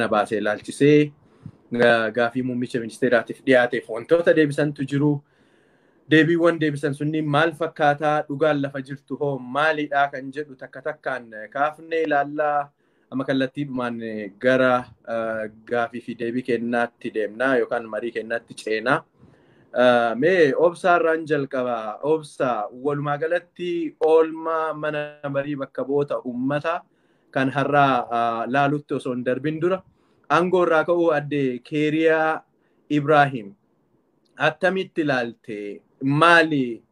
Kana baasee ilaalchisee gaafii muummicha ministeeraatiif dhiyaateef wantoota deebisantu jiru. Deebiiwwan deebisan sunniin maal fakkaataa, dhugaan lafa jirtu hoo maalidhaa kan jedhu takka takkaan kaafnee ilaallaa. Amma kallattiidhumaan gara gaafii fi deebii kennaatti deemnaa yookaan marii kennaatti ceenaa. Mee Obsaa irraan jalqaba. Obsaa, walumaa galatti oolmaa mana marii bakka bu'oota uummataa kan har'aa laalutti osoo hin darbin dura aangoo irraa ka'uu adde Keeriyaa Ibraahim attamitti ilaalte? Maali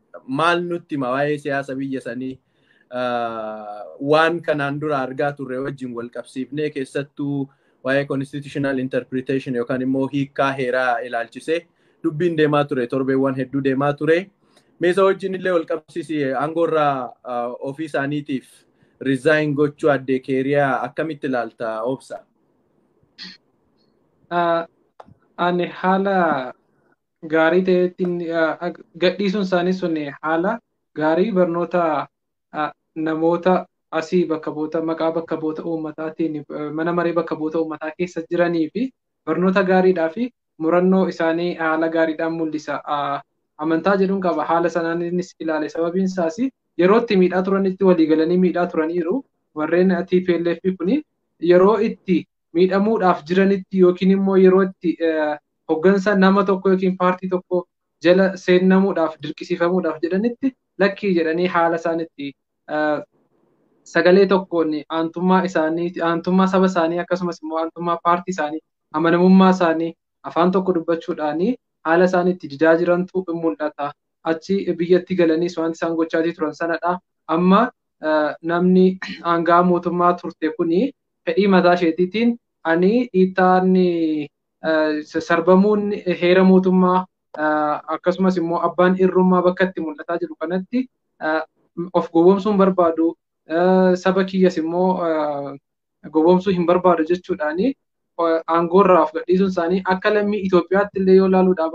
maal nutti hima waa'ee siyaasa biyya sanii? Waan kanaan dura argaa turre wajjin wal qabsiifnee, keessattuu waa'ee constitutional interpretation yookaan immoo hiikkaa heeraa ilaalchisee dubbiin deemaa ture, torbeewwan hedduu deemaa ture. Meesa wajjin illee wal qabsiisi, aangoo irraa ofii isaaniitiif resign gochuu adde Keeriyaa akkamitti ilaalta, Obsa? Ani haala gaarii ta'eetiin gadhiisuun isaanii sun haala gaarii barnoota namoota asii bakka bu'oota maqaa bakka bu'oota uummataatiin mana maree bakka bu'oota uummataa keessa jiranii fi barnoota gaariidhaa fi murannoo isaanii haala gaariidhaan mul'isa. Amantaa jedhuun qaba haala sanaan innis ilaale. Sababiin isaas yeroo itti miidhaa turanitti walii galanii miidhaa turaniiru. Warreen TPLF kuni yeroo itti miidhamuudhaaf jiranitti yookiin immoo yeroo itti hoggansa nama tokko yookiin paartii tokko jala seennamuudhaaf dirqisiifamuudhaaf jedhanitti lakkii jedhanii haala isaan itti sagalee tokkoon aantummaa isaanii, aantummaa saba isaanii, akkasumas immoo aantummaa paartii isaanii, amanamummaa isaanii afaan tokko dubbachuudhaanii haala isaan itti didaa jirantu mul'ata. Achi biyyatti galaniis wanti isaan gochaa turan sanadha. Amma namni aangaa mootummaa turte kuni fedhii mataa isheetiitiin ani dhiittaan sarbamuun heera mootummaa akkasumas immoo abbaan irrummaa bakka itti mul'ataa jiru kanatti of gowwoomsuu hin barbaadu, saba kiyyas immoo gowwoomsuu hin barbaadu jechuudhaani aangoo irraa of gadhiisuun isaanii akka lammii Itoophiyaatti illee yoo ilaaluudhaaf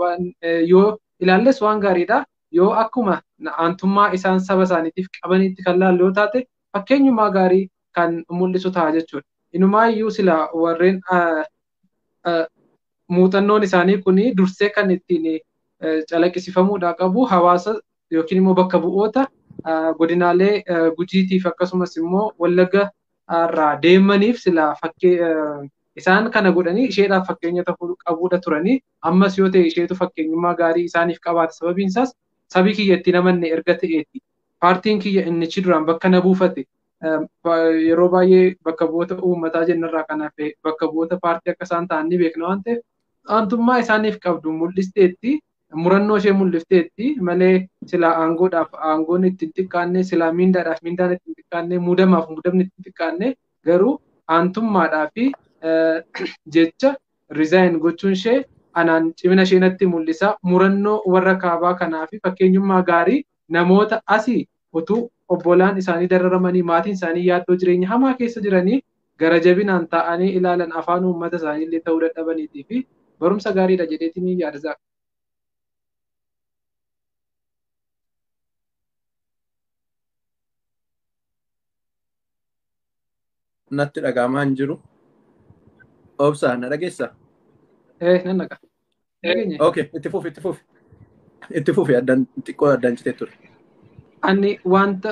yoo ilaalles waan gaariidha. Yoo akkuma aantummaa isaan saba isaaniitiif qabanitti kan laallu yoo taate fakkeenyummaa gaarii kan mul'isu ta'a jechuudha. Inumaayyuu sila warreen muuxannoon isaanii kun dursee kan ittiin calaqqisiifamuudhaa qabu hawaasa yookiin immoo bakka bu'oota godinaalee Gujiitiif akkasumas immoo Wallagga irraa deemaniif sila fakkee isaan kana godhanii isheedhaaf fakkeenya ta'uu qabuudha turanii. Ammas yoo ta'e isheetu fakkeenyummaa gaarii isaaniif qabaata. Sababiin isaas sabi kiyya itti namanne erga ta'eeti. Paartiin kiyya innichi duraan bakka na buufate yeroo baay'ee bakka bu'oota uummataa jennarraa kan hafe bakka bu'oota paartii akka isaan ta'an ni beekna waan ta'eef aantummaa isaaniif qabdu mul'isteetti, murannoo ishee mul'ifteetti malee silaa aangoodhaaf aangoon ittiin xiqqaanne, silaa miindaadhaaf miindaan ittiin xiqqaanne, muudamaaf muudamni ittiin xiqqaanne, garuu aantummaadhaa fi jecha resign gochuun ishee anaan cimina ishee natti mul'isa. Murannoo warra kaabaa kanaa fi fakkeenyummaa gaarii namoota asii utuu obbolaan isaanii dararamanii, maatiin isaanii yaaddoo jireenya hamaa keessa jiranii gara jabinaan taa'anii ilaalan, afaan uummata isaanii illee ta'uu dadhabaniitii fi barumsa gaariidha jedheetiin yaada. Natti dhaga'amaa hin jiru. Obsaa, na dhageessaa? Nan dhaga. Okay, itti fufi, itti fufi. Itti fufi, addaan xiqqoo addaan citee ture. Ani wanta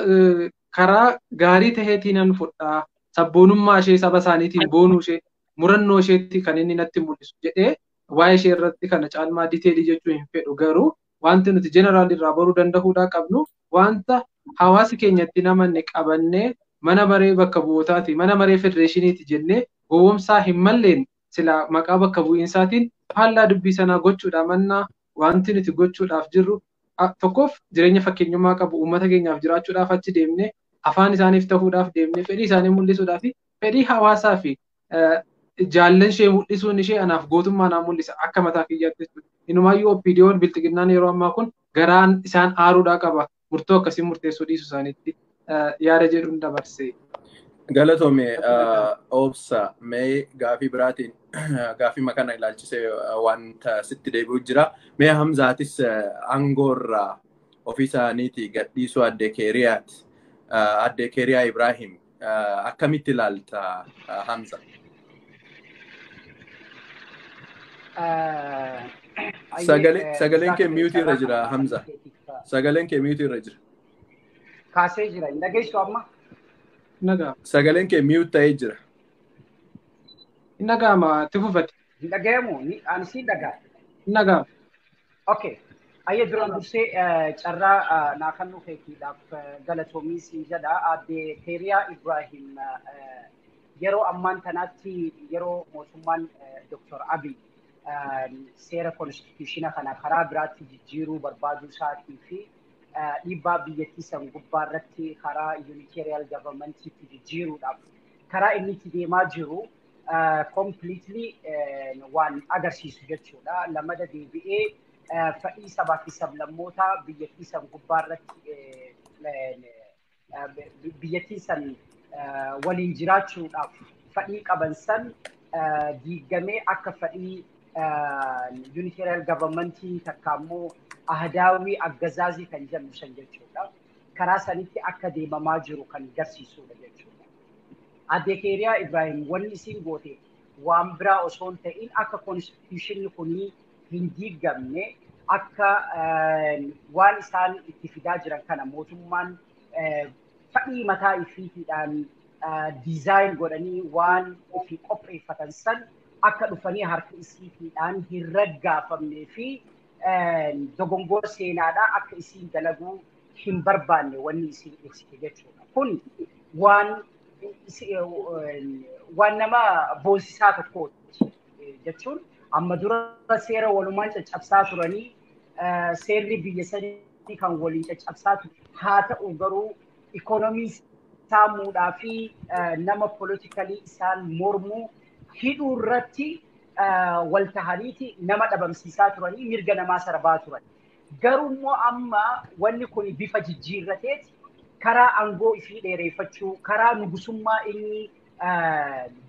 karaa gaarii taheetiin nan fudhaa. Sabboonummaa ishee, saba isaaniitiin boonuu ishee, murannoo isheetti kan inni natti mul'isu jedhee waa'ee ishee irratti kana caalmaa detail jechuu hin fedhu. Garuu wanti nuti jeneraal irraa baruu danda'uudhaa qabnu wanta hawaasi keenyatti namanne qabannee mana maree bakka bu'ootaati, mana maree federeeshiniiti jennee gowwoomsaa hin malleen sila maqaa bakka bu'iinsaatiin faallaa dubbii sanaa gochuudha mannaa, wanti nuti gochuudhaaf jirru tokkoof jireenya fakkeenyummaa qabu uummata keenyaaf jiraachuudhaaf achi deemnee, afaan isaaniif ta'uudhaaf deemnee, fedhii isaanii mul'isuudhaaf fi fedhii hawaasaa fi jaallan ishee mul'isuun ishee anaaf gootummaa naa mul'isa akka mataa kiyyaatti jechuudha. Inumaayyuu OPDO'n bilxiginnaan yeroo ammaa kun garaan isaan aaruudhaa qaba murtoo akkasii murteessuu dhiisuu isaaniitti yaada jedhuun dabarse. Galatoome, Obsa. Mee gaafii biraatiin gaafii makana ilaalchisee wanta sitti deebi'u jira. Mee Hamzaatis aangoorraa ofii isaaniitii gadhiisuu adde Keeriyaati. Adde Keeriyaa Ibraahim akkamitti ilaalta, Hamza? Sagaleen kee mute irra jira Hamza. Sagaleen kee mute irra jira. Kaasee jira. Hin dhageessu amma? Nagaa. Sagaleen kee mute ta'ee jira. Hin dhaga'ama itti fufate. Hin dhaga'amu ani siin dhaga'a. Hin dhaga'ama. Okay. Ayyee duraan dursee carraa naa kennuu keetiidhaaf galatoomii siin jedha. Aadde Keeriyaa Ibraahim yeroo ammaan tanaatti yeroo mootummaan Dr. Abiy seera konstituutiona kana karaa biraatti jijjiiruu barbaaduu isaatii fi dhiibbaa biyyattii san gubbaa irratti karaa unitarial governmentiitti jijjiiruudhaaf karaa inni itti deemaa jiru completely waan agarsiisu jechuudha. Lamada deebi'ee fedhii sabaa fi sablammoota biyyattii san gubbaa irratti biyyattii san waliin jiraachuudhaaf fedhii qaban san diigamee akka fedhii unitarial governmentii takka immoo ahdaawii aggazaazii kan jennu san jechuudha. Karaa sanitti akka deemamaa jiru kan agarsiisudha jechuudha. Aadde Keeriyaa Ibraahim wanni isiin goote waan biraa osoo hin ta'in akka konstituushinni kunii hin diigamne akka waan isaan itti fidaa jiran kana mootummaan fedhii mataa ifiitiidhaan design godhanii waan ofii qopheeffatan san akka dhufanii harka isiitiidhaan hin raggaafamnee fi dogongora seenaadhaa akka isiin dalaguu hin barbaanne wanni isiin ibsite jechuudha. Kun waan nama boonsisaa tokkooti jechuun amma dura seera walumaan caccabsaa turanii seerri biyya sanii kan waliin caccabsaa ture haa ta'u garuu ikoonomii saamuudhaa fi nama poolitikalii isaan mormuu hidhuu irratti wal tahaniiti nama dhabamsiisaa turanii mirga namaa sarbaa turan. Garuu immoo amma wanni kun bifa jijjiirrateeti karaa aangoo ifii dheereeffachuu, karaa nugusummaa inni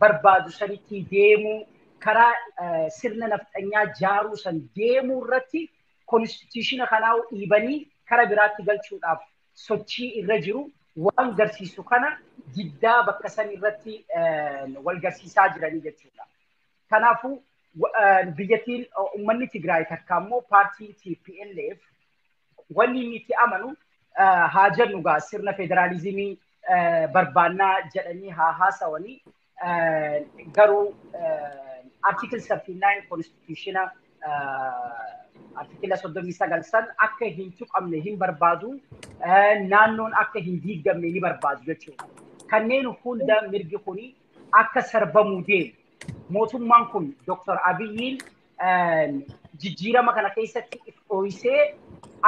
barbaadu sanitti deemuu, karaa sirna nafxanyaa jaaruu san deemuu irratti konstituutiona kanaa dhiibanii kara biraatti galchuudhaaf sochii irra jiru waan garsiisu kana diddaa bakka san irratti wal garsiisaa jiranii jechuudha. Kanaafuu biyyattiin uummanni Tigraay takka immoo paartiin TPLF wanni inni itti amanu haa jennu gaa sirna federaalizimii barbaannaa jedhanii haa haasawanii garuu article 39 konstituutiona artikila 39 san akka hin tuqamne hin barbaadu, naannoon akka hin diigamne ni barbaadu jechuudha. Kanneen hunda mirgi kuni akka sarbamuu deemu. Mootummaan kun Dr. Abiyyiin jijjiirama kana keessatti if dho'isee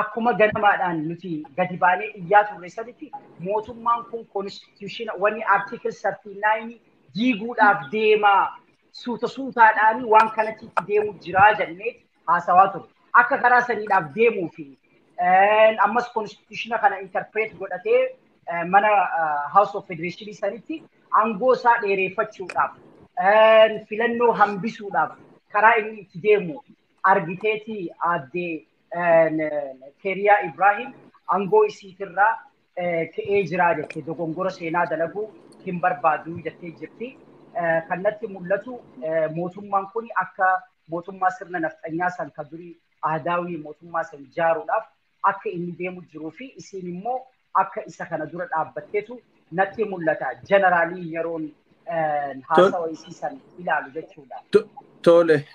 akkuma ganamaadhaan nuti gadi baanee iyyaa turre sanitti mootummaan kun konstituutiona wanni article 39 diiguudhaaf deemaa suuta suutaadhaan waan kanatti itti deemu jiraa jennee haasawaa ture. Akka karaa saniidhaaf deemuu fi ammas konstituutiona kana interpret godhatee mana House of Federation sanitti aangoo isaa dheereeffachuudhaaf filannoo hambisuudhaaf karaa inni itti deemu argiteeti aadde Keeriyaa Ibraahim aangoo isiitirraa ka'ee jiraa jettee dogongora seenaa dalaguu hin barbaadu jettee jirti. Kan natti mul'atu mootummaan kun akka mootummaa sirna nafxanyaa san ka durii ahdaawii mootummaa san ijaaruudhaaf akka inni deemu jiruu fi isiin immoo akka isa kana dura dhaabbatteetu natti mul'ata. Jeneraalii yeroon haasawa isii san ilaalu jechuudha.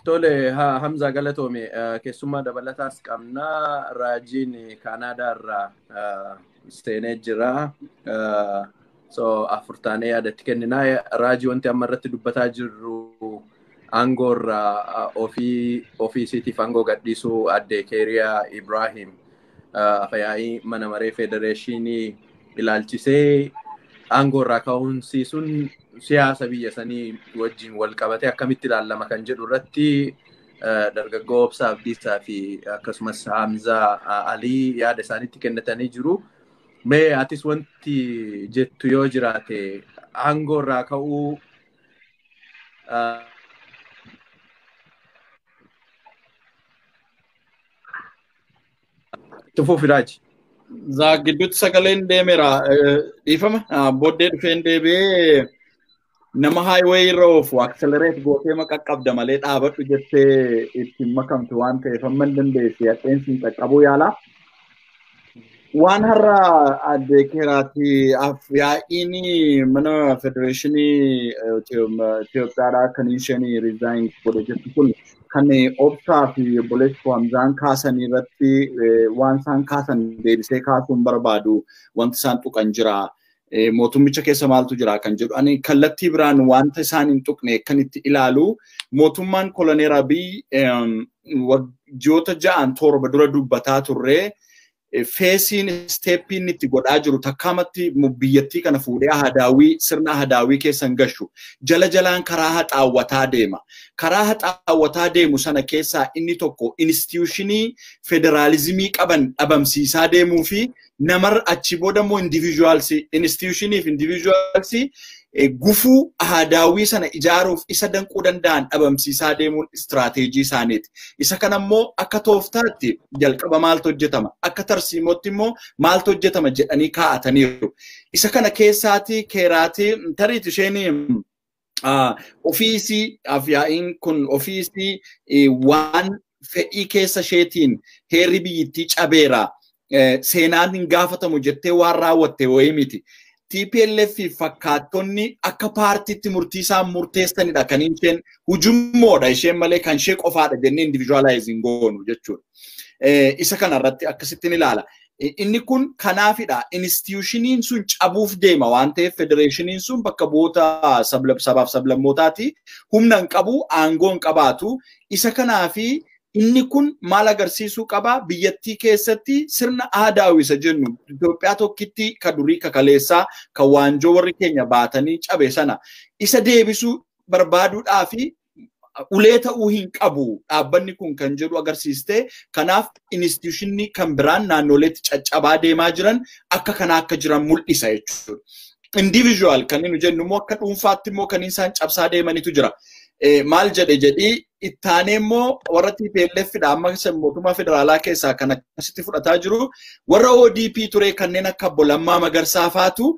Tole Hamza galatoome keessummaa dabalataas qabnaa raajiin Kaanaadaa irraa seenee jira. So afurtaanee yaadatti kenninaa raajii wanti amma irratti dubbataa jirru aangoo irraa ofii isiitiif aangoo gadhiisuu aadde Keeriyaa Ibraahim afyaa'ii mana maree federeeshinii ilaalchisee aangoo irraa ka'uunsi sun siyaasa biyya sanii wajjin wal qabatee akkamitti ilaallama kan jedhu irratti dargaggoo Obsaa Abdiisaa fi akkasumas Hamzaa Alii yaada isaaniitti kennatanii jiru. Mee atis wanti jettu yoo jiraate aangoo irraa ka'uu tufuuf raaji. Gidduutti sagaleen deemeera. Dhiifama. Booddee dhufeen deebi'ee Nama highway irra oofu accelerate gootee qaqqabda malee dhaabadhu jettee ittiin makamtu waan ta'eef amma hin dandeessi hadheensi hin qaqqabuu yaala. Waan har'a adde Keeraati yaa'iin mana federeeshinii Itoophiyaadhaa kan isheen resign godhe jettu kun kan Obsaa fi obboleessi Hamzaan kaasan irratti waan isaan kaasan deebisee kaasuun barbaadu wanti isaan tuqan jira. Mootummicha keessa maaltu jira kan jedhu ani kallattii biraan wanta isaan hin tuqne kan itti ilaalu mootummaan koloneer Abiy ji'oota 6 7 dura dubbataa turre feesiin steeppiin itti godhaa jiru takkaamatti biyyattii kana fuudhee hadaawii sirna hadaawii keessa hin gashu jala jalaan karaa haxaawwataa deema. Karaa haxaawwataa deemu sana keessaa inni tokko instituushinii federaalizimii qaban dhabamsiisaa deemuu fi namar achi booda immoo individuals institutionii fi individuals gufuu hadaawii sana ijaaruuf isa danquu danda'an dhabamsiisaa deemuun istiraateejii isaaniiti. Isa kana immoo akka tooftaatti jalqaba maaltu hojjetama? Akka tarsiimootti immoo maaltu hojjetama jedhanii kaa'ataniiru. Isa kana keessaati Keeraati tariiti isheen ofiisii yaa'iin kun ofiisii waan fedhii keessa isheetiin heerri biyyittii cabeera. Seenaan hin gaafatamu jettee waan raawwatte wayii miti. TPLF fakkaattonni akka paartiitti murtii isaan murteessanidha kan isheen hujummoodha isheen malee kan ishee qofaadha jennee individualizing goonu jechuudha. Isa kanarratti akkasittiin ilaala. Inni kun kanaafidha. Institutioniin sun cabuuf deema waan ta'eef federeeshiniin sun bakka bu'oota sabaaf sablammootaati. Humna hin qabu, aangoo hin qabaatu. Isa kanaafi inni kun maal agarsiisuu qaba? Biyyattii keessatti sirna aadaa isa jennu Itoophiyaa tokkitti ka durii ka kaleessaa ka waanjoo warri keenya baatanii cabe sana isa deebisuu barbaaduudhaa fi ulee ta'uu hin qabu dhaabbanni kun kan jedhu agarsiiste. Kanaaf instituushinii kan biraan naannoleetti caccabaa deemaa jiran akka kanaa akka jiran mul'isa jechuudha. Individual kan inni jennu immoo akka dhuunfaatti immoo kan isaan cabsaa deemanitu jira. Maal jedhe jedhii ittaanee immoo warra TPLF dha amma mootummaa federaalaa keessaa kan akkasitti fudhataa jiru warra ODP ture kanneen akka obbo Lammaa Magarsaa faatu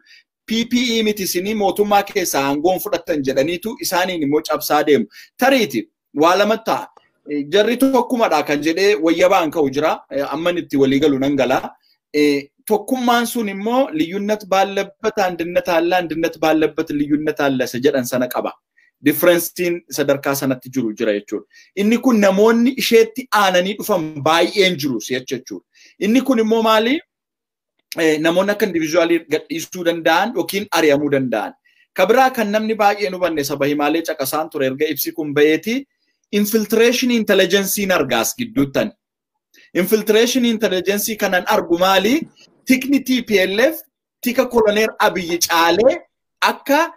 PPE miti isinii mootummaa keessaa aangoon fudhattan jedhaniitu isaaniin immoo cabsaa deemu. Tariiti waa lama ta'a. Jarri tokkumadha kan jedhee wayyabaan ka'u jira. Amman itti walii galu nan gala. Tokkummaan sun immoo liyyunnat baallabat andinnat alla andinnat baallabat liyyunnat alla isa jedhan sana qaba. Differensiin sadarkaa sanatti jiru jira jechuudha. Inni kun namoonni isheetti aananii dhufan baay'een jiru si'achi jechuudha. Inni kun immoo maali? Namoonni akka individuaalii gadhiisuu danda'an yookiin ari'amuu danda'an. Kabiraa kan namni baay'een hubanne saba himaalee caqasaan ture erga ibsi kun ba'eeti infiltration intelligence'n argaas gidduuttan. Infiltration intelligence kanan argu maali? Tikni TPLF tika koloneer Abiyyi caalee akka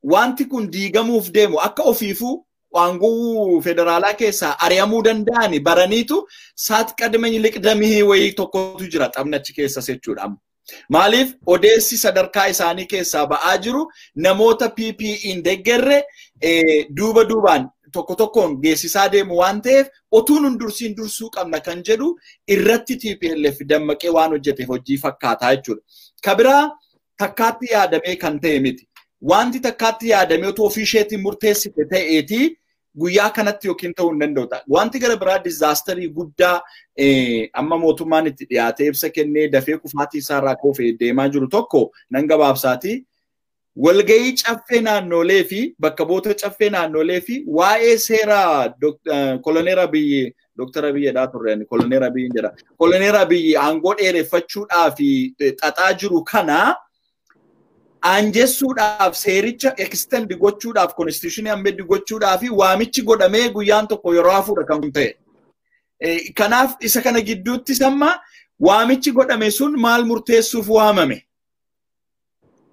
wanti kun diigamuuf deemu akka ofiifuu aangoo federaalaa keessaa ari'amuu danda'ani baraniitu saat qadmany liqdamii wayii tokkotu jira xabni achi keessas jechuudha. Maaliif odeessi sadarkaa isaanii keessaa ba'aa jiru namoota PPE hin deeggarre duuba duubaan tokko tokkoon geessisaa deemu waan ta'eef otuu nun dursiin dursuu qabna kan jedhu irratti TPLF dammaqee waan hojjeteef hojii fakkaataa jechuudha. Kabiraa takkaatti yaadamee kan ta'e miti. Wanti takkaatti yaadamee otoo ofii isheetiin murteessite ta'eeti guyyaa kanatti yookiin ta'uu hin danda'u. Wanti gara biraa dizaasterii guddaa amma mootummaan itti dhiyaatee ibsa kennee dafee kufaatii isaarraa koofee deemaa jiru tokko nan gabaabsaati. Walgahii caffee naannolee fi bakka bu'oota caffee naannolee fi waa'ee seera koloneer Abiyyi Dr. Abiyyi jedhaa turre koloneer Abiyyi jedha. Koloneer Abiyyi aangoo dheereffachuudhaa fi xaxaa jiru kana aanjessuudhaaf seericha extend gochuudhaaf constitution amend gochuudhaaf waamichi godhamee guyyaan tokko yeroo hafuudha kan ta'e. Kanaaf isa kana gidduutti samma waamichi godhame sun maal murteessuuf waamame?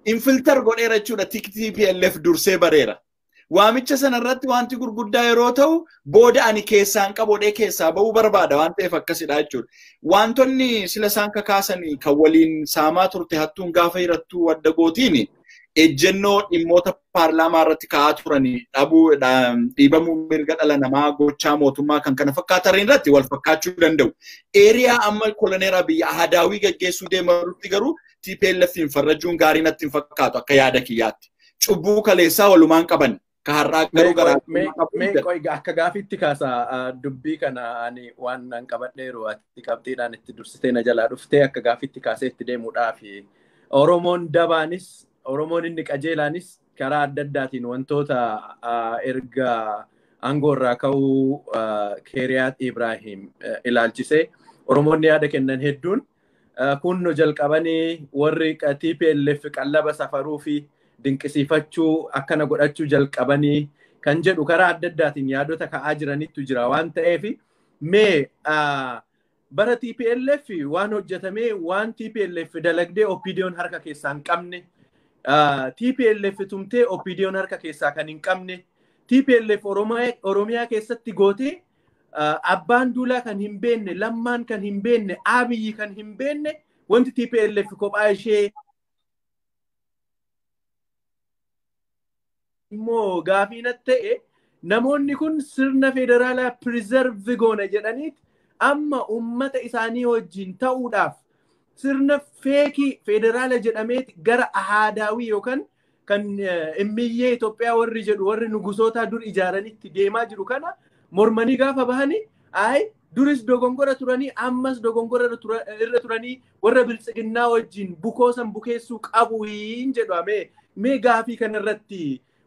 Infilter godheera jechuudha TPLF dursee bareera. Waamicha sanarratti wanti gurguddaa yeroo ta'u booda ani keessaan qabodhee keessaa ba'uu barbaada waan ta'eef akkasidha jechuudha. Wantoonni sila isaan kakaasanii kan waliin saamaa turte hattuun gaafa hirattuu wadda gootiin ejjennoo dhimmoota paarlaamaa irratti ka'aa turanii dhabuu dhiibamuu mirga dhala namaa gochaa mootummaa kan kana fakkaatan irratti wal fakkaachuu danda'u. Eeriyaa amma koloneer Abiyyi Ahadaawii gaggeessuu deemarutti garuu TPLF hin farrajuun gaarii natti hin fakkaatu akka yaada kiyyaatti. Cubbuu kaleessaa walumaan qaban. Ka har'aa garuu garaa. Mee akka gaafiitti kaasa dubbii kana ani waan nan qabadheeru ati qabxiidhaan itti dursitee na jalaa dhuftee akka gaafiitti kaasee itti deemuudhaaf Oromoon dabaanis Oromoon inni qajeelaanis karaa adda addaatiin wantoota erga aangoo irraa ka'uu Keeriyaat Ibraahim ilaalchisee Oromoonni yaada kennan hedduun kunno jalqabanii warri TPLF qallaba safaruu fi dinqisiifachuu akkana godhachuu jalqabanii kan jedhu karaa adda addaatiin yaadota ka'aa jiranittu jira waan ta'eef mee bara TPLF waan hojjetamee waan TPLF dalagdee OPDO'n harka keessaa hin qabne TPLF tumtee OPDO'n harka keessaa kan hin qabne TPLF Oromiyaa keessatti gootee abbaan duulaa kan hin beekne lammaan kan hin beekne Abiyyi kan hin beekne wanti TPLF kophaa ishee immoo gaafii natti ta'e namoonni kun sirna federaalaa piriizervi goona jedhaniit amma ummata isaanii wajjin ta'uudhaaf sirna feekii federaala jedhameet gara ahaadaawii yookaan kan immiyyee Itoophiyaa warri jedhu warri nugusoota dur ijaaranitti deemaa jiru kana mormanii gaafa bahanii ayi duris dogongora turanii ammas dogongora irra turanii warra biltsiginnaa wajjin bukoosan bukeessuu qabu hin jedhu mee gaafii kanarratti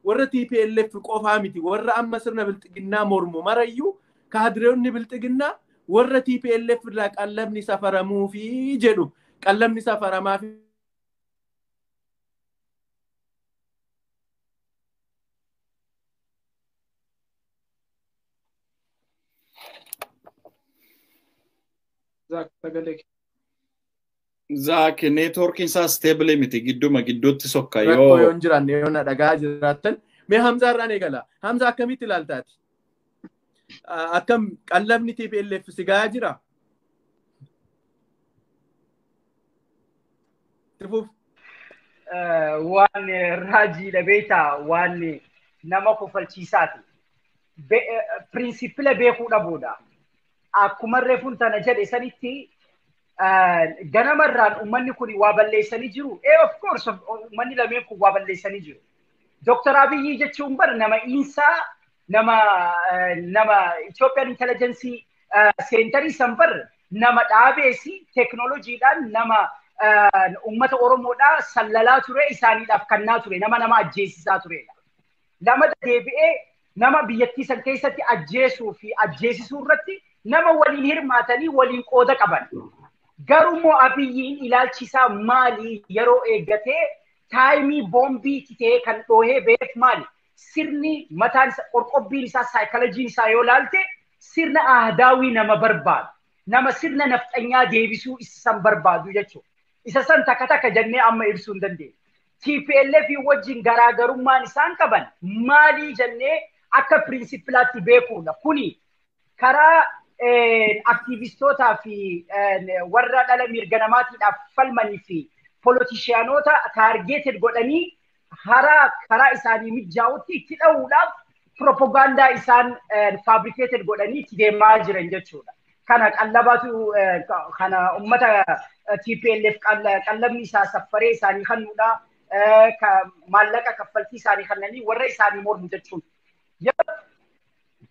warra TPLF qofaa miti warra amma sirna bilxiginnaa mormu marayyuu kaadiroonni bilxiginnaa warra TPLF irraa qallabni safaramuufi jedhu qallabni safaramaa fi Zaak neetwoorkiin isaa steebilii miti gidduma gidduutti sokka yoo. Rakkoo yoo hin jiraanne yoo na dhagaa jiraattan mee Hamzaa irraan eegala. Hamzaa akkamitti ilaaltaati? Akkam qallabni TPLF si gahaa jira? Tifuuf. Waan raajiidha beektaa waan nama kofalchiisaati. Pirinsipila beekuu dhabuudha. Akkuma reefuun tana jedhe sanitti ganamarraan uummanni kun waa balleessanii jiru. Of course uummanni lameen kun waa balleessanii jiru. Dr. Abiyyi jechuun bar nama insaa nama nama Ethiopian Intelligence Centerii san bar nama dhaabeesi teeknooloojiidhaan nama uummata Oromoodhaa sallalaa ture isaaniidhaaf kannaa ture nama nama ajjeesisaa turedha. Lama deebi'ee nama biyyattii san keessatti ajjeesuu fi ajjeesisuu irratti nama waliin hirmaatanii waliin qooda qaban. Garuu Abiyyiin ilaalchi isaa maali yeroo eeggatee taayimii boombii ta'ee kan dhoohee beek maali? Sirni mataan isaa qorqobbiin isaa saayikolojiin isaa yoo laalte sirna aadaawii nama barbaadu. Nama sirna nafxanyaa deebisuu isa san barbaadu jechuudha. Isa san takka takka jennee amma ibsuu hin dandeenye. TPLF wajjin garaagarummaan isaan qaban maalii jennee akka piriinsipilaatti beekuudha. Kuni karaa aktiivistootaa fi warra dhala mirga namaatiidhaaf falmanii fi polotishiyaanota taargeeted godhanii karaa isaanii mijaa'utti itti dha'uudhaaf propagaandaa isaan faabrikeeted godhanii itti deemaa jiran jechuudha. Kana qallabaatu kana uummata TPLF qallabni isaa saffaree isaanii kennuudha. Maallaqa kaffaltii isaanii kennanii warra isaanii mormu jechuudha.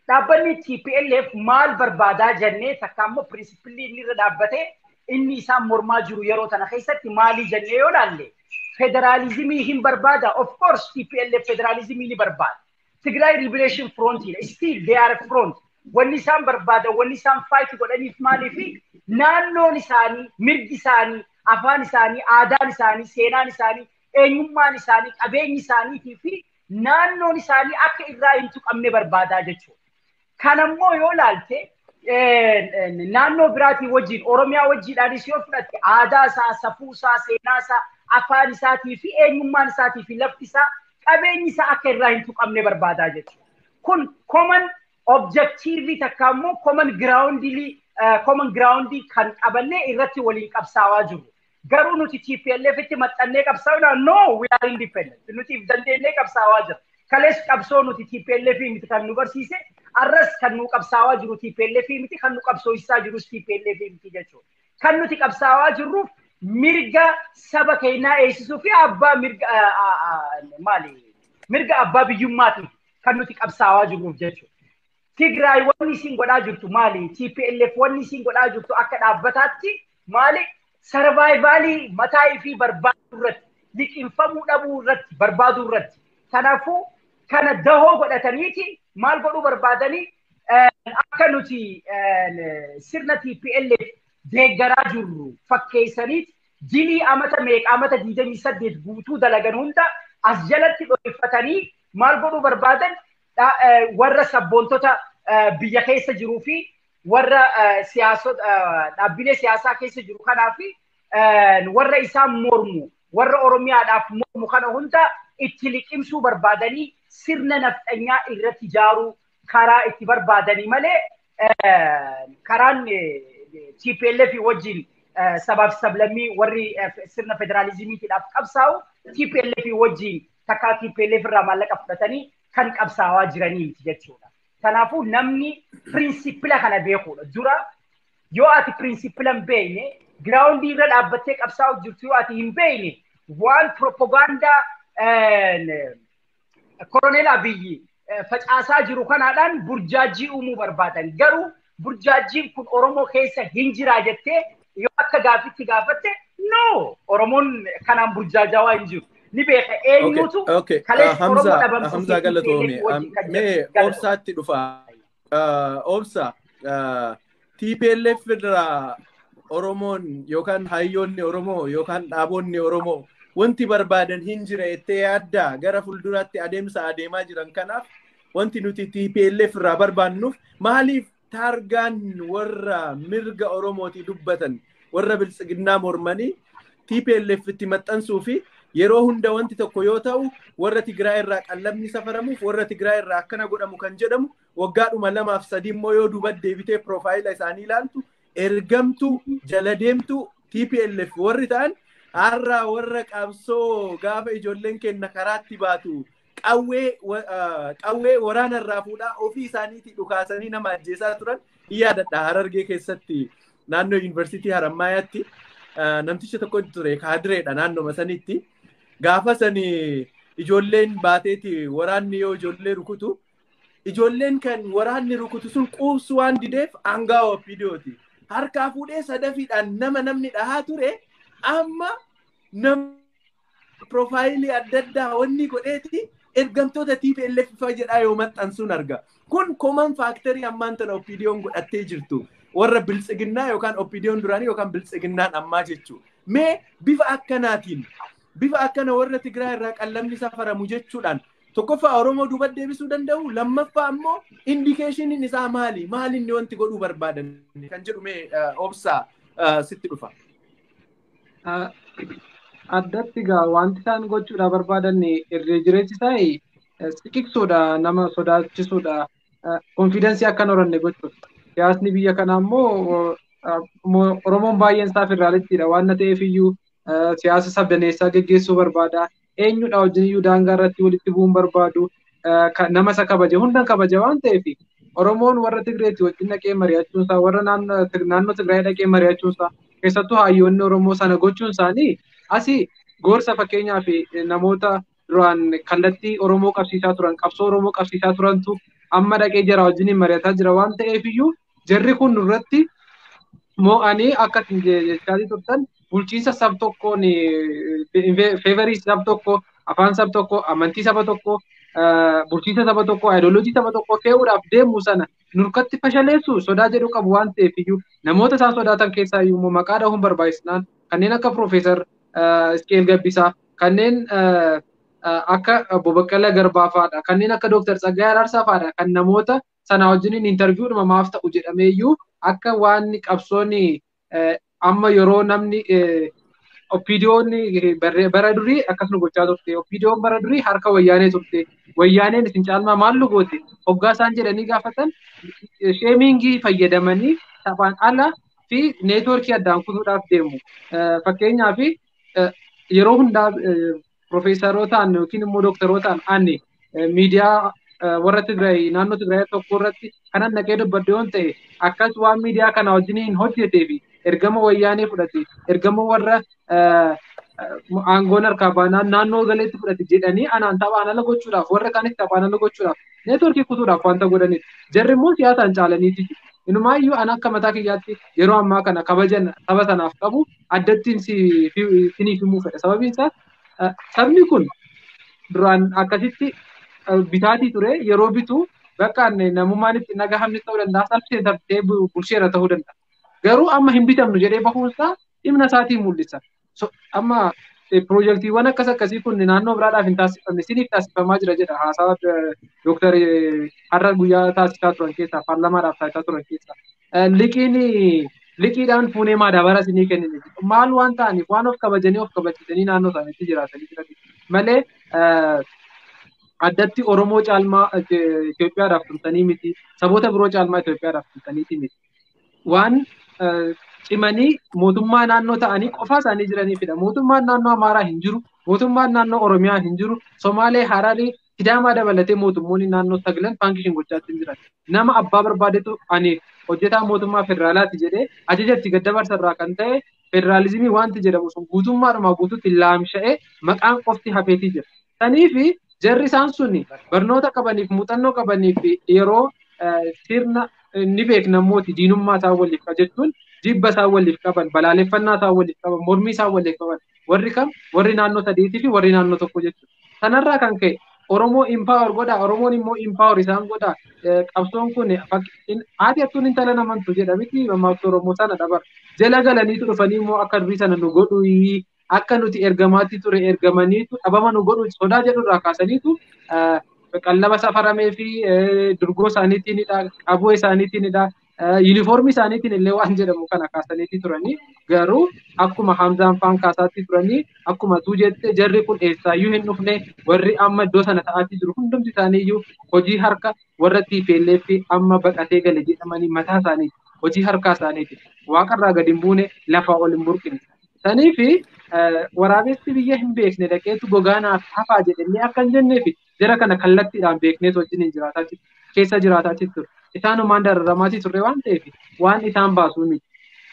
Dhaabbanni TPLF maal barbaadaa jennee takka immoo pirinsipilli inni irra dhaabbatee inni isaan mormaa jiru yeroo tana keessatti maalii jennee yoo laalle federaalizimii hin barbaada. Of course TPLF federaalizimii ni barbaada. Tigray Liberation Front still they are front. Wanni isaan barbaada, wanni isaan fight godhaniif maaliifi naannoon isaanii, mirgi isaanii, afaan isaanii, aadaan isaanii, seenaan isaanii, eenyummaan isaanii, qabeenyi isaaniitii fi naannoon isaanii akka irraa hin tuqamne barbaadaa jechuudha. Kanammoo yoo laalte naannoo biraatii wajjin Oromiyaa wajjiidhaanis yoo fudhatte aadaa isaa, safuu isaa, seenaa isaa, afaan isaatii fi eenyummaan isaatii fi lafti isaa qabeenyi isaa akka irraa hin tuqamne barbaadaa jechuudha. Kun common objective takka immoo common groundii kan qabannee irratti waliin qabsaawaa jiru. Garuu nuti TPLF itti maxxannee qabsaa'uudhaan no we are independent. Nuti if dandeenyee qabsaawaa jirra. Kalees qabsoo nuti TPLF miti kan nu barsiise arras kan nu qabsaawaa jiru TPLF miti kan nu qabsoosaa jirus TPLF miti jechuudha. Kan nuti qabsaawaa jirruuf Mirga saba keenyaa eegsisuu fi abbaa mirga maali mirga abbaa biyyummaatiif kan nuti qabsaawaa jirruuf jechuudha. Tigraay wanni isin godhaa jirtu maali? TPLF wanni isin godhaa jirtu akka dhaabbataatti maali? Sarvaayivalii mataa ifii barbaaduu irratti, liqinfamuu dhabuu irratti, barbaaduu irratti. Kanaafuu kana dahoo godhataniiti maal godhuu barbaadanii akka nuti sirna TPLF deeggaraa jirru fakkeessaniiti dilii amata meeqa amata 28 guutuu dalagan hunda as jalatti dho'ifatanii maal godhuu barbaadan warra sabboontota biyya keessa jiruu fi warra siyaasota dhaabbilee siyaasaa keessa jiru kanaa fi warra isaan mormu warra Oromiyaadhaaf mormu kana hunda itti liqimsuu barbaadanii sirna nafxanyaa irratti ijaaruu karaa itti barbaadanii malee karaan TPLF wajjin sabaaf sablammii warri sirna federaalizimiitiidhaaf qabsaa'u TPLF wajjin takkaa TPLF irraa maallaqa fudhatanii kan qabsaawaa jiraniiti jechuudha. Kanaafuu namni pirinsipila kana beekuudha. Dura yoo ati pirinsipila hin beekne giraawundii irra dhaabbattee qabsaa'u jirtu yoo ati hin beekne waan piroopagaandaa Koroneel Abiyyi facaasaa jiru kanaadhaan burjaajii uumuu barbaadan. Garuu burjaajiin kun Oromoo keessa hin jiraa jettee yoo akka gaafitti gaafatte no Oromoon kanaan burjaajaawaa hin jiru. Ni beeka eenyutu kaleessa Oromoo dhabamsiisee Hamzaa galatoome. Mee obsaatti dhufa. Obsa TPLF irraa Oromoon yookaan hayyoonni Oromoo yookaan dhaabonni Oromoo wanti barbaadan hin jira jettee yaaddaa gara fuulduraatti adeemsa adeemaa jiran kanaaf wanti nuti TPLF irraa barbaannuuf maaliif taargaan warra mirga Oromootii dubbatan warra biltsiginnaa mormanii TPLF itti maxxansuu fi yeroo hunda wanti tokko yoo ta'u warra Tigraay irraa qallamni safaramuuf warra Tigraay irraa akkana godhamu kan jedhamu waggaadhuma 2 fi 3 immoo yoo duuba deebitee piroofaayila isaanii ilaaltu ergamtuu jala deemtuu TPLF warri ta'an har'a warra qabsoo gaafa ijoolleen kenna karaatti baatu qawwee waraana irraa fuudhaa ofii isaaniitii dhukaasanii nama ajjeesaa turan yaadadha. Harargee keessatti naannoo yuunivarsiitii Haramaayaatti namticha tokko ture kaadireedha naannoma sanitti. Gaafa sani ijoolleen baateeti waraanni yoo ijoollee rukutu ijoolleen kan waraanni rukutu sun quubsu waan dideef aangaa OPDOti. Harkaa fuudhee sadafiidhaan nama namni dhahaa ture amma nama piroofaayilii adda addaa wanni godheeti ergamtoota TPLF fa jedhaa yoo maxxansuun arga. Kun common factorii ammaan tana OPDOn godhattee jirtu. Warra biltsiginnaa yookaan OPDOn duraanii yookaan biltsiginnaan ammaa jechuudha. Mee bifa akkanaatiin bifa akkana warra Tigraay irraa qallamni safaramu jechuudhaan tokkoffaa Oromoo duuba deebisuu danda'u lammaffaa ammoo indikeeshiniin isaa maali? Maali inni wanti godhuu barbaadan kan jedhu mee obsaa sitti dhufa. Addatti gaa wanti isaan gochuudha barbaadan irree jireessi isaa siqiqsuudha nama sodaachisuudha konfiidensii akka hin horanne gochuudha. Siyaasni biyya kanaa immoo Oromoon baay'een isaa federaalistiidha waan ta'eef iyyuu siyaasa sabdaneessaa geggeessuu barbaada. Eenyudha wajjin iyyuu daangaa irratti walitti bu'uun barbaadu nama isa kabaje hundan kabaja waan ta'eef Oromoon warra Tigreetti wajjin dhaqee mari'achuun isaa warra naannoo Tigraay dhaqee mari'achuun isaa keessattuu hayyoonni Oromoo sana gochuun isaanii asii gorsa fakkeenyaaf namoota duraan kallattii Oromoo qabsiisaa turan qabsoo Oromoo qabsiisaa turantu amma dhaqee jara wajjin mari'ataa jira waan ta'eef iyyuu jarri kun nurratti mo'anii akka jechaa turtan bulchiinsa sab tokkoon feevarii sab tokko afaan sab tokko amantii saba tokko bulchiinsa saba tokko ayidooloojii saba tokko fe'uudhaaf deemu sana nurkatti fashaleessu sodaa jedhu qabu waan ta'eef iyyuu namoota isaan sodaatan keessaa iyyuu immoo maqaa dhahuun barbaachisnaan kanneen akka Piroofeesar Isqeel Gabbisaa kanneen akka Obbo Baqqalaa Garbaa fa'aadha kanneen akka Dooktar Tsaggaayee Araarsaa fa'aadha kan namoota sana wajjiniin intarviiwudhuma maaf ta'u jedhamee iyyuu akka waan qabsoon amma yeroo namni OPDOn bara durii akkasuma gochaa turte. OPDOn bara durii harka wayyaanee turte. Wayyaaneen isin caalmaa maal nu goote? Hoggaa isaan jedhanii gaafatan sheemingii fayyadamanii taphaan ala fi neetwoorkii addaan kutuudhaaf deemu. Fakkeenyaaf yeroo hundaa piroofeesarootaan yookiin immoo dooktarootaan ani miidiyaa warra Tigraay naannoo Tigraay tokko irratti kanan dhaqee dubbadde yoon ta'e akkas waan miidiyaa kana wajjiniin hojjetee fi ergama wayyaanee fudhate, ergama warra aangoon harkaa baanaan naannoo galeetti fudhate jedhanii anaan taphaan ala gochuudhaaf warra kaanitti taphaan ala gochuudhaaf neetworkii kutuudhaaf wanta godhanidha. Jarri immoo siyaasaan caalaniiti jiru. Inumaayyuu ana akka mataa kiyyaatti yeroo ammaa kana kabajan saba sanaaf qabu addattiin siniif himuu fedha. Sababiin isaas sabni kun duraan akkasitti bitaatii ture yeroo bitu bakka namummaan itti nagahamnis ta'uu danda'a salphee salphee bulcheera ta'uu danda'a. Garuu amma hin bitamnu jedhee bahuunsaa dhimna isaatiin mul'isa. Amma piroojeektiiwwan akkas akkasii kun naannoo biraadhaaf hin taasifamne siniif taasifamaa jira jedha haasaa dooktar har'a guyyaa taasisaa turan keessaa paarlamaadhaaf taasisaa turan keessaa. Liqiin liqiidhaan fuunee maadaabara sinii kennine maal waan ta'aniif waan of kabajanii of kabajatanii naannoo isaaniitti jiraatanii jiran malee addatti Oromoo caalmaa Itoophiyaadhaaf tumsanii miti saboota biroo caalmaa Itoophiyaadhaaf tumsaniiti miti waan cimanii mootummaa naannoo ta'anii qofaa isaanii jiraniifidha. Mootummaan naannoo Amaaraa hin jiru, mootummaan naannoo Oromiyaa hin jiru, Somaalee, Hararii, Sidaamaa dabalatee mootummoonni naannoo sagalan faankishin gochaatti hin jiran. Nama abbaa barbaadetu ani hojjetaa mootummaa federaalaati jedhee ajaja itti gaddabarsarraa kan ta'e federaalizimii wanti jedhamu sun guutummaadhumaa guutuutti laamsha'ee maqaan qofti hafeetii jira. Saniifi jarri isaan sun barnoota qabaniif muuxannoo qabaniif yeroo sirna ni beeknamooti diinummaa isaan waliif jechuun jibba isaan waliif qaban, balaaleffannaa isaan waliif qaban, mormii isaan waliif qaban, warri kam warri naannoo sadiitii fi warri naannoo tokko jechuudha. Sanarraa kan ka'e Oromoo empower godha, Oromoon immoo empower isaan godha. Qabsoon kun haati hattuun intala namantu jedhamiti mammaaksa Oromoo sana dabar. Jala galaniitu dhufanii immoo akka durii sana nu godhu akka nuti ergamaatti ture ergamaniitu dhabama nu godhu sodaa jedhurraa kaasaniitu qallaba safaramee fi durgoo isaaniitiinidha, qaboo isaaniitiinidha, yuunifoormii isaaniitiin illee waan jedhamu kana kaasaniitii turanii garuu akkuma Hamzaan faan kaasaatti turanii akkuma tuu jette jarri kun eessaayyuu hin dhufne warri amma iddoo sana ta'aatii jiru hundumti isaaniiyyuu hojii harka warra TPLF amma baqatee gale jedhamanii mataa isaaniiti hojii harkaa isaaniiti waaqarraa gadi hin buune lafaa ol hin burqine. Saniifi waraabessi biyya hin beekne dhaqeetu gogaa naaf hafaa jedhanii akka hin jenneefi jara kana kallattiidhaan beekneet wajjin hin jiraataa keessa jiraataa ture. Isaanumaan dararamaati turre waan ta'eef waan isaan baasuu miti.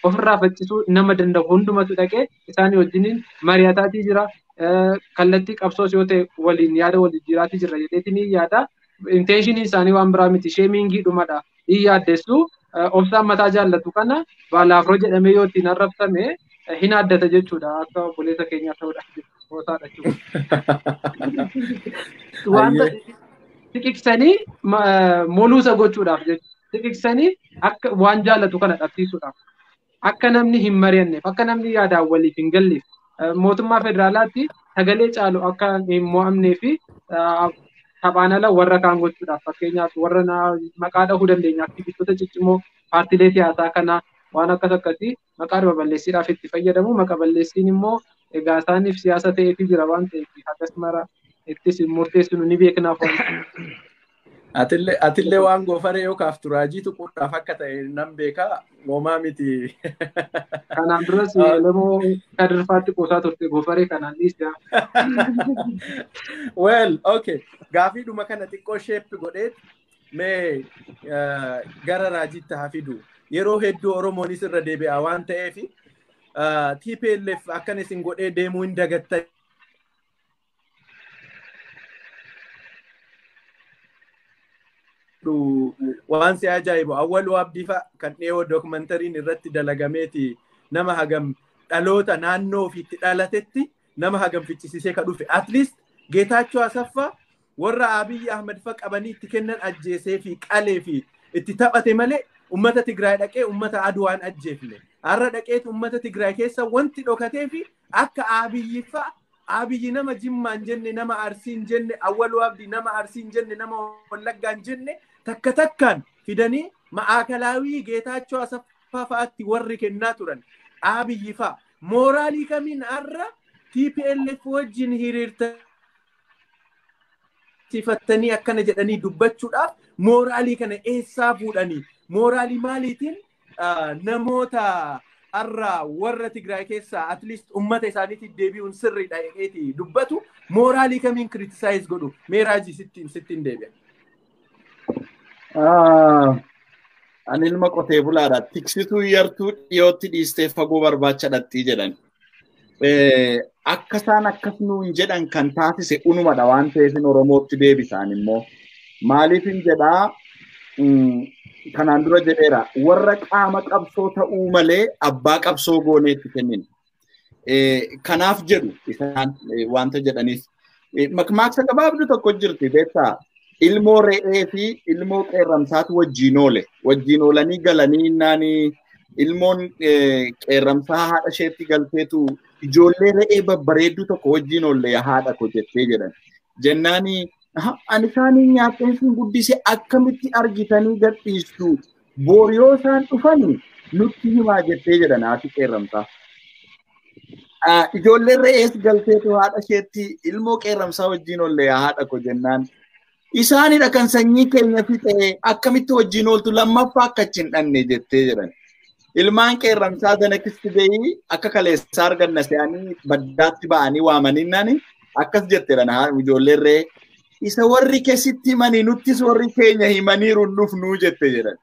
Ofirraa faccisuu nama danda'u hundumatu dhaqee isaanii wajjiniin mari'ataatii jira. Kallattii qabsoos yoo ta'e waliin yaada wal jijjiiraatii jira jedheetiin yaada. Inteeshiniin isaanii waan biraa miti. Sheemingii dhumadha. Hin yaaddessu. Obsaan mataa jaallatu kana baalaafroo jedhamee yoo ittiin arrabsame hin addata jechuudha. Akka obboleessa keenyaa ta'uudha. Gootaadha jechuudha. Wanta siqiqsanii moluusa gochuudhaaf jechuudha. Siqiqsanii akka waan jaallatu kana dhabsiisuudhaaf. Akka namni hin mari'anneef, akka namni yaadaan waliif hin galleef, mootummaa federaalaatti sagalee caalu akka hin mo'amnee fi taphaan ala warra kaan gochuudhaaf fakkeenyaaf warra maqaa dhahuu dandeenya aktivistoota ciccimoo paartiilee siyaasaa kana waan akkas akkasii maqaa baballeessiidhaaf itti fayyadamu. Maqa balleessiin immoo egaa isaaniif siyaasa ta'eefii jira waan ta'eef hagas mara ittis murteessinu ni beeknaaf waan. Atillee waan goofaree yoo kaaftu raajii tuquudhaaf akka ta'e nan beekaa moomaa miti. Kanaan duras Elemoo Kadirfaatti qoosaa turte goofaree kanaan dhiisee. Well, okay. Gaafiidhuma kana xiqqoo sheeppi godheet mee gara raajiitti haa fidu. Yeroo hedduu Oromoonis irra deebi'a waan ta'eef TPLF akkan isin godhee deemuu hin dagattan. Waan si ajaa'ibu Awwaluu Abdii fa'a kan dhiyoo dookumentariin irratti dalagameeti nama hagam dhaloota naannoo ofiitti dhalatetti nama hagam fichisiisee ka dhufe. At least Geetaachoo Asaffaa warra Abiyyi Ahmed fa'a qabanii itti kennan ajjeesee fi qalee fi itti taphate malee ummata Tigraay dhaqee ummata Aduwaan ajjeefne. Har'a dhaqeet ummata Tigraay keessa wanti dhokatee fi akka Abiyyi fa'a Abiyyi nama Jimmaa hin jenne, nama Arsii hin jenne, Awwaluu Abdii nama Arsii hin jenne, nama Wallaggaa hin jenne takka takkaan fidanii ma'aakalaawii Geetaachoo Asaffaa fa'aatti warri kennaa turan. Abiyyi fa'a mooraalii kamiin har'a TPLF wajjin hiriirtanii akkana jedhanii dubbachuudhaaf mooraalii kana eessaa fuudhanii mooraalii maaliitiin namoota har'a warra Tigraay keessaa at least ummata isaaniitti deebi'uun sirriidha jedheeti dubbatu mooraalii kamiin criticize godhu mee raajii sittiin deebi'a. Ani ilma qotee bulaadha. Tiksituu yartuu dhiyootti dhiistee fagoo barbaacha dhattii jedhan. Akka isaan akkas nuun jedhan kan taasise unumadha waan ta'eef Oromootti deebisaan immoo. Maaliif hin jedhaa kanaan dura jedheera warra qaama qabsoo ta'uu malee abbaa qabsoo gooneetti kennina. Kanaaf jedhu isaan wanta jedhaniif. Makmaaksa gabaabduu tokko jirti beektaa. Ilmoo re'ee fi ilmoo qeerramsaatu wajjin oole. Wajjin oolanii galanii naani ilmoon qeerramsaa haadha isheetti galteetu ijoollee re'ee babbareedduu tokko wajjin oolle haadha ko jettee jedhan. Jennaani ani isaanii nyaateen sun guddise akkamitti argitanii gadhiistu booriyoo isaan dhufanii nutti himaa jettee jedhan haati qeerramsaa. Ijoolleen re'ees galteetu haadha isheetti ilmoo qeerramsaa wajjin oolle haadha ko jennaan. Isaanidha kan sanyii keenya fixee akkamitti wajjin ooltu lammaffaa akka achi hin dhanne jettee jedhan. Ilmaan qeerramsaa danakisti ba'ii akka kaleessaa arganna se'anii baddaatti ba'anii waamanii nani akkas jetteedha ijoolleen re'ee. Isa warri keessatti himanii nuttis warri keenya himaniiru dhufnuu jette jedhan.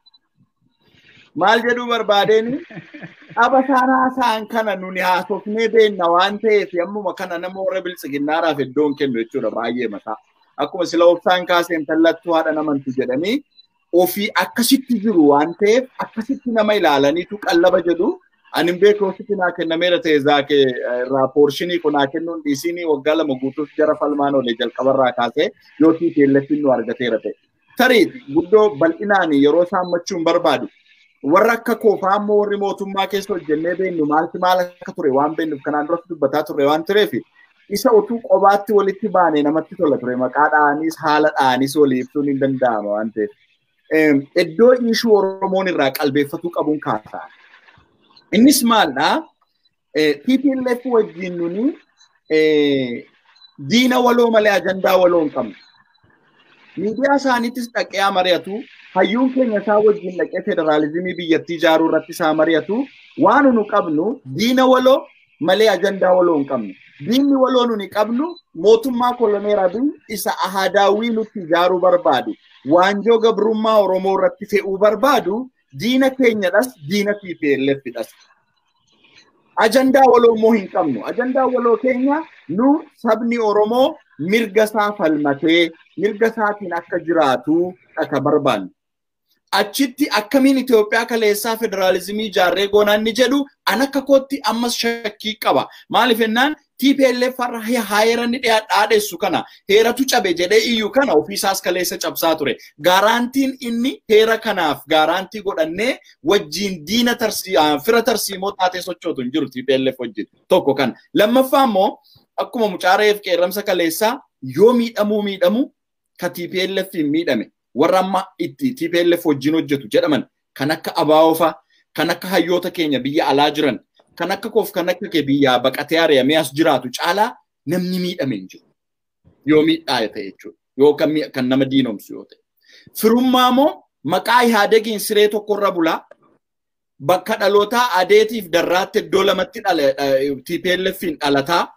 Maal jedhuu barbaadeen dhaba isaan haasa'an kana nuni haasofnee beenna waan ta'eef ammuma kana nama warra biltsiginnaadhaaf iddoon kennu jechuudha baay'ee mataa. Akkuma sila obsaan kaaseen tallattuu haadha namantu jedhanii ofii akkasitti jiru waan ta'eef akkasitti nama ilaalaniitu qallaba jedhu. Ani beeku ofitti naa kennameera ta'e zaakee irraa poorshinii kun naa kennuun dhiisiinii waggaa 2 guutuuf jara falmaan oole jalqabarraa kaasee yoo TPLF nu argateera ta'e. Tarii guddoo bal'inaan yeroo isaan machuun barbaadu warra akka koofaa ammoo warri mootummaa keessa hojjennee beennu maalti maal akka ture waan beennuuf kanaan duratti dubbataa turre waan tureef isa utuu qobaatti walitti baane namatti tola ture maqaa dha'anis haala dha'anis walii ibsuun hin danda'ama waan ta'eef. Iddoo ishuu Oromoon irraa qalbeeffatuu qabuun kaasaa. Innis maaldha? TPLF wajjin nuni diina waloo malee ajandaa waloo hin qabnu. Miidiyaa isaaniittis dhaqee mari'atu, hayyuun keenya isaa wajjin dhaqee federaalizimii biyyattii ijaaruu irratti isaa mari'atu, waan nu qabnu diina waloo malee ajandaa waloo hin qabnu. Diinni waloo nuni qabnu mootummaa koloneer Abiy isa ahadaawwii nutti ijaaruu barbaadu, waanjoo gabrummaa Oromoo irratti fe'uu barbaadu, diina keenyadhas diina TPLFdhas. Ajandaa waloo immoo hin qabnu. Ajandaa waloo keenya nu sabni Oromoo mirga isaa falmatee mirga isaatiin akka jiraatu akka barbaannu. Achitti akkamiin Itoophiyaa kaleessaa federaalizimii ijaarree goonaan ni jedhu an akka kootti ammas shakkii qaba. Maaliif jennaan TPLF har'a heera ni dhaadheessu kana heeratu cabe jedhee iyyuu kana ofiisaas kaleessa cabsaa ture. Gaaraantiin inni heera kanaaf gaaraantii godhannee wajjin diina fira tarsiimoo taatee sochootu hin jiru TPLF wajjin tokko kana. Lammaffaa immoo akkuma mucaa re'eef qeerramsa kaleessaa yoo miidhamuu miidhamu ka TPLF hin miidhame. Warra amma itti TPLF wajjin hojjetu jedhaman kan akka ABO fa'a, kan akka hayyoota keenya biyya alaa jiran, kan akka koof kan akka kee biyyaa baqatee ari'amee as jiraatu caalaa namni miidhame hin jiru. Yoo miidhaa ta'e jechuudha. Yoo kan nama diinomsu yoo ta'e. Firummaa immoo maqaa Ihaadegiin siree tokkorra bulaa bakka dhalootaa adeetiif darraatti iddoo lamatti TPLFin dhalataa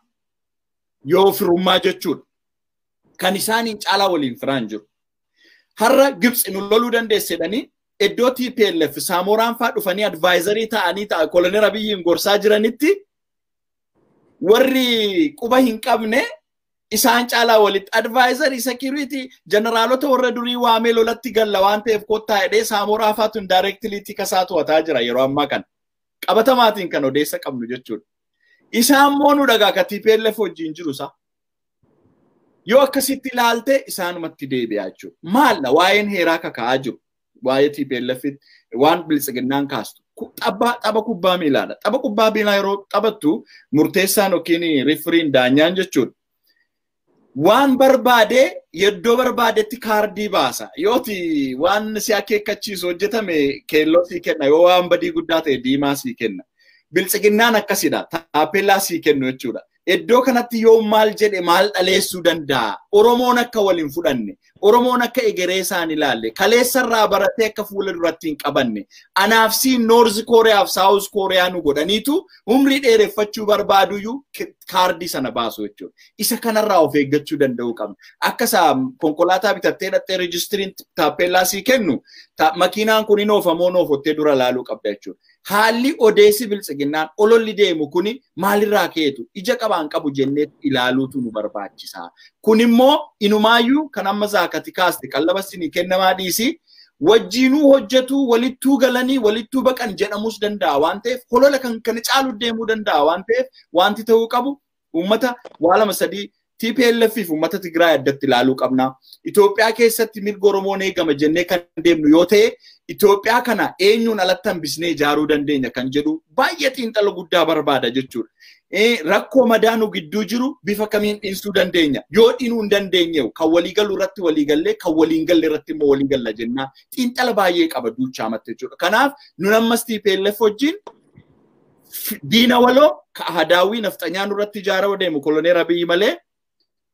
yoo firummaa jechuudha. Kan isaaniin caalaa waliin firaan jiru. Har'a Gibxi nu loluu dandeessedhanii iddoo TPLF Saamoraan fa'aa dhufanii advaayizarii ta'anii koloneer Abiyyiin gorsaa jiranitti warri quba hin qabne isaan caalaa walitti advaayizarii sekiriitii jeneraalota warra durii waamee lolatti galla waan ta'eef kottaa jedhee Saamoraa fa'aatu indaayireektilii kasaa to'ataa jira yeroo ammaa kana. Qabatamaatiin kan odeessa qabnu jechuudha. Isaan immoo nu dhagaa ka TPLF wajjin jiru isaa. Yoo akkasitti ilaalte isaanumatti deebi'aa jechuudha. Maalla waa'een heeraa kaka'aa jiru. Waa'ee TPLF waan biltsiginnaan kaastu. Tapha kubbaa miilaadha. Tapha kubbaa miilaa yeroo taphattu murteessaan yookiin rifiriin daanyaan jechuudha. Waan barbaade iddoo barbaadetti kaardii baasa. Yooti waan si akeekkachiisu hojjetame keelloo sii kenna. Yoo waan badii guddaa ta'e diimaa sii kenna. Biltsiginnaan akkasidha. Taappellaa sii kennu jechuudha. Iddoo kanatti yoo maal jedhe maal dhaleessuu danda'a? Oromoon akka waliin fudhanne, Oromoon akka egeree isaan ilaalle, kaleessarraa baratee akka fuula duratti hin qabanne, anaaf siin Noorz Kooriyaa fi Saawuz Kooriyaa nu godhaniitu umrii dheereffachuu barbaaduyyuu kaardii sana baasu jechuudha. Isa kanarraa of eeggachuu danda'uu qabna. Akka isaa konkolaataa bitattee dhattee reejistiriin taappeellaa sii kennu, makiinaan kun hin oofamoo oofottee dura laaluu qabda jechuudha. Haalli odeessi biltsiginnaan ololli deemu kuni maalirraa ka'eetu ija qabaan qabu jennee ilaaluutu nu barbaachisa. Kun immoo inumaayyuu kan amma zaakati kaaste qallaba sinii kennamaa dhiisii wajjiinuu hojjetu walittuu galanii walittuu baqan jedhamus danda'a waan ta'eef holola kan kana caalu deemuu danda'a waan ta'eef wanti ta'uu qabu uummata waa lama sadii TPLF fi uummata Tigraay addatti ilaaluu qabna. Itoophiyaa keessatti mirga Oromoon eegama jennee kan deemnu yoo ta'e Itoophiyaa kana eenyuun alatti hambisnee ijaaruu dandeenya kan jedhu baay'ee xiinxala guddaa barbaada jechuudha. Rakkoo madaanuu gidduu jiru bifa kamiin dhiisuu dandeenya? Yoo dhiinuu hin dandeenye kan walii galu irratti walii gallee kan waliin galle irratti immoo walii galla jennaa xiinxala baay'ee qaba duuchaamatti jechuudha. Kanaaf nun ammas TPLF wajjin diina waloo ka hadaawwii nafxanyaa nurratti ijaaraa deemu koloneel Abiyyi malee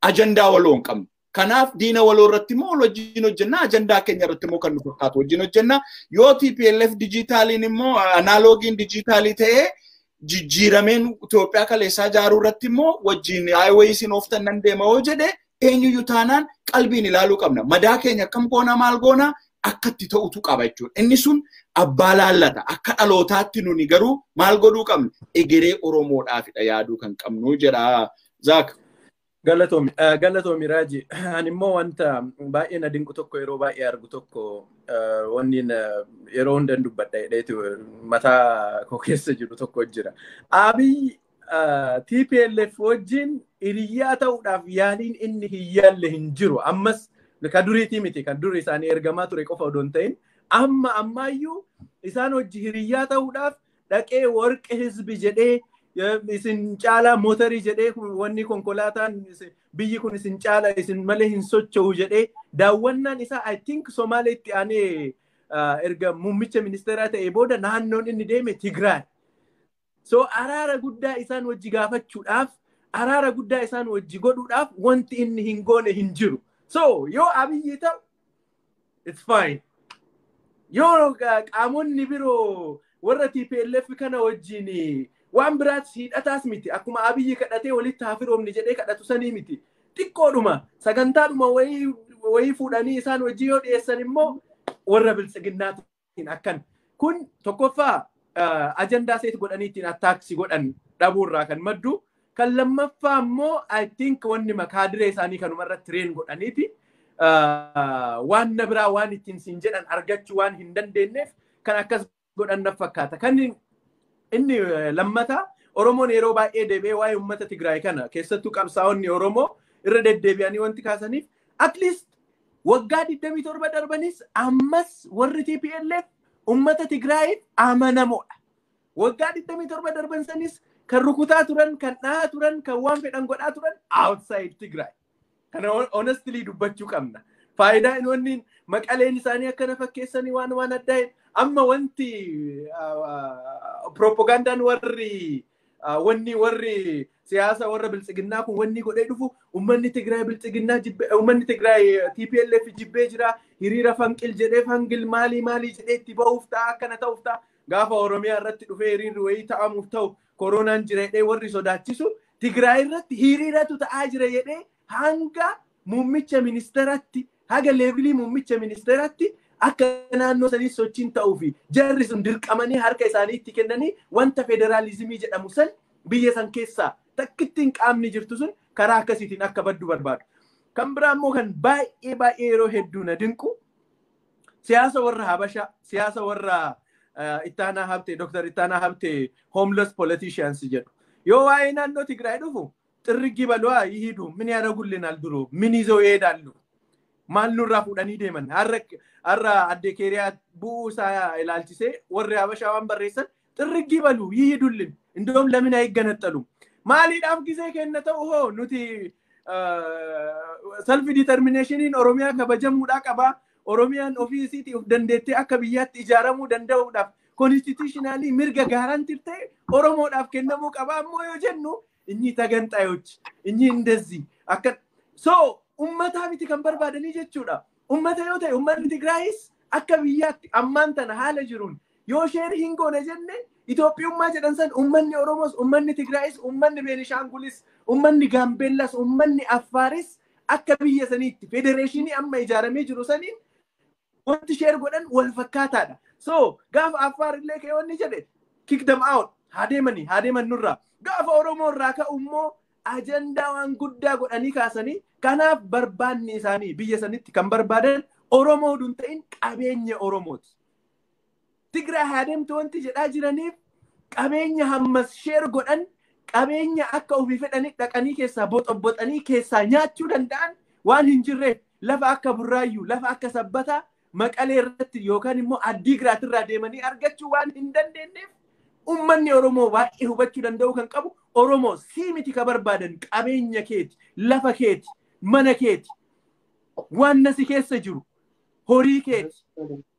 ajandaa waloo hin qabnu. Kanaaf diina waloo irratti immoo wal wajjin hojjenna, ajandaa keenya irratti immoo kan nu fakkaatu wajjin hojjenna. Yoo TPLF dijitaaliin immoo anaaloogiin dijitaalii ta'ee jijjiirameen Itoophiyaa kaleessaa ijaaruu irratti immoo wajjin highway isin ooftan nan deema yoo jedhe eenyuyyuu taanaan qalbiin ilaaluu qabna. Madaa keenya akkam goona maal goona akkatti ta'utu qaba jechuudha. Inni sun abbaa laallata. Akka dhalootaatti nuni garuu maal godhuu qabna? Egeree Oromoodhaafidha yaaduu kan qabnu jedha Zaak. Galatoomi, galatoomi Raaji. Ani immoo wanta baay'ee na dinqu tokko yeroo baay'ee argu tokko wanni yeroo hunda dubbadha jedheetu mataa koo keessa jiru tokko jira. Abiy TPLF wajjin hiriyyaa ta'uudhaaf yaaliin inni hin yaalle hin jiru. Ammas kan duriitii miti kan durii isaanii ergamaa ture qofa odoo hin ta'in amma ammaayyuu isaan hojii hiriyyaa ta'uudhaaf dhaqee warqe hizbi jedhee isin caalaa mootarii jedhee wanni konkolaataan biyyi kun isin caala isin malee hin socho'u jedhee daawwannaan isaa I think Somaaleetti aanee erga muummicha ministeeraa ta'ee booda naannoon inni deeme Tigraay. So araara guddaa isaan wajji gaafachuudhaaf araara guddaa isaan wajji godhuudhaaf wanti inni hin goone hin jiru. So yoo Abiyyi ta'u it's fine. Yoo qaamonni biroo warra TPLF kana wajjin waan biraas hidhataas miti akkuma Abiyyi kadhatee walitti haa firoomni jedhee kadhatu sanii miti xiqqoodhuma sagantaadhuma wayii fuudhanii isaan hojii yoo dhiyeessan immoo warra biltsiginnaatiin akkan kun tokkoffaa ajandaa seet godhanii ittiin attaaksi godhan dhabuurraa kan maddu kan lammaffaa immoo I think wanni makaadiree isaanii kanuma irratti tireen godhaniiti waan na biraa waan ittiin siin jedhan argachuu waan hin dandeenyeef kan akkas godhan na fakkaata kan inni lammata Oromoon yeroo baay'ee deebi'ee waa'ee uummata Tigraay kana keessattuu qabsaa'onni Oromoo irra deddeebi'anii wanti kaasaniif at least waggaa 27 darbanis ammas warri TPLF uummata Tigraayiif amanamoodha. Waggaa 27 darban sanis kan rukutaa turan, kan dhahaa turan, kan waan fedhan godhaa turan outside Tigraay. Kana honestly dubbachuu qabna. Faayidaa inni maqaleen isaanii akkana fakkeessanii waan waan addaa amma wanti propagandaan warri wanni warri siyaasa warra biltsiginnaa kun wanni godhee dhufu uummanni Tigraay biltsiginnaa jibbee uummanni Tigraay TPLF jibbee jira hiriira fanqil jedhee fangil maalii maalii jedhee itti ba'uuf ta'a akkana ta'uuf ta'a gaafa Oromiyaa irratti dhufee hiriirri wayii ta'amuuf ta'u koronaan jira jedhee warri sodaachisu Tigraay irratti hiriiratu ta'aa jira jedhee hanga muummicha ministeeratti haga leevilii muummicha ministeeratti akka naannoo sanii sochiin ta'uu fi jarri sun dirqamanii harka isaanii itti kennanii wanta federaalizimii jedhamu san biyya san keessaa takkittiin qaamni jirtu sun karaa akkasiitiin akka baddu barbaadu. Kan biraa immoo kan baay'ee baay'ee yeroo hedduu na dinqu siyaasa warra Habashaa, siyaasa warra Ittaanaa Habtee, Dr. Ittaanaa Habtee homeless politicians jedhu. Yoo waa'ee naannoo Tigraay dhufu ጥርግ ይበሉ ይሂዱ ምን ያደርጉልናል ድሮ ምን ይዘው ይሄዳሉ maal nurraa fuudhanii deeman har'a adde keeriyaa bu'uu isaa ilaalchisee warri Habashaa waan barreessan ጥርግ ይበሉ ይሂዱልን እንደውም ለምን አይገነጠሉም maaliidhaaf gisee kenna ta'u hoo nuti self determinationiin Oromiyaa kabajamuudhaa qabaa Oromiyaan ofii isiitii of dandeettee akka biyyaatti ijaaramuu danda'uudhaaf Constitutionally mirga guarantee ta'e Oromoodhaaf kennamuu qaba ammoo yoo jennu inni taganxaayoch inni indezzi akka so ummataa miti kan barbaadanii jechuudha. Ummata yoo ta'e ummanni Tigraayis akka biyyaatti ammaan tana haala jiruun yoo share hin goone jenne Itoophiyummaa jedhan san ummanni Oromoos, ummanni Tigraayis, ummanni Beenishaangulis, ummanni Gaambeellas, ummanni Affaaris akka biyya saniitti federeeshinii amma ijaaramee jiru saniin wanti share godhan wal fakkaataadha. So gaafa Affaar illee ka'e wanni jedhe kick them out haa deemanii haa deeman nurraa. Gaafa Oromoo irraa ka'u immoo ajandaa waan guddaa godhanii kaasanii kanaaf barbaanni isaanii biyya sanitti kan barbaadan Oromoo hin ta'in qabeenya Oromooti. Tigraay haa deemtu wanti jedhaa jiraniif qabeenya hammas share godhan qabeenya akka ofii fedhanii dhaqanii keessaa boxoboxanii keessaa nyaachuu danda'an waan hin jirreef lafa akka Burraayyuu lafa akka Sabbataa Maqalee irratti yookaan immoo Addiigiraat irraa deemanii argachuu waan hin dandeenyeef ummanni Oromoo baay'ee hubachuu danda'u kan qabu Oromoo sii miti ka barbaadan qabeenya keeti lafa keeti mana keeti waan nasi keessa jiru horii keeti.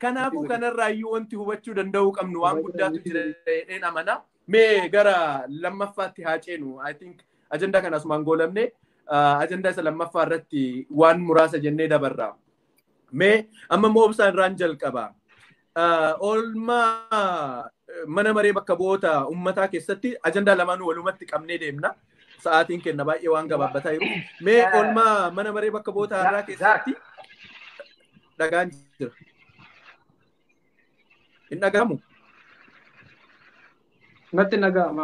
Kanaafuu kanarraayyuu wanti hubachuu danda'uu qabnu waan guddaatu jira jedheen amana. Mee gara lammaffaatti haa ceenu. I think ajandaa kana asumaan goolamne ajandaa isa lammaffaa irratti waan muraasa jennee dabarra. Mee amma immoo obsaan irraan jalqaba. Oolmaa mana maree bakka bu'oota uummataa keessatti ajandaa lamaanuu walumatti qabnee deemna. Sa'aatiin kenna baay'ee waan gabaabbataa jiru. Mee oolmaa mana maree bakka bu'oota har'aa keessatti dhagaan jira. Hin dhagahamu? Natti dhagahama.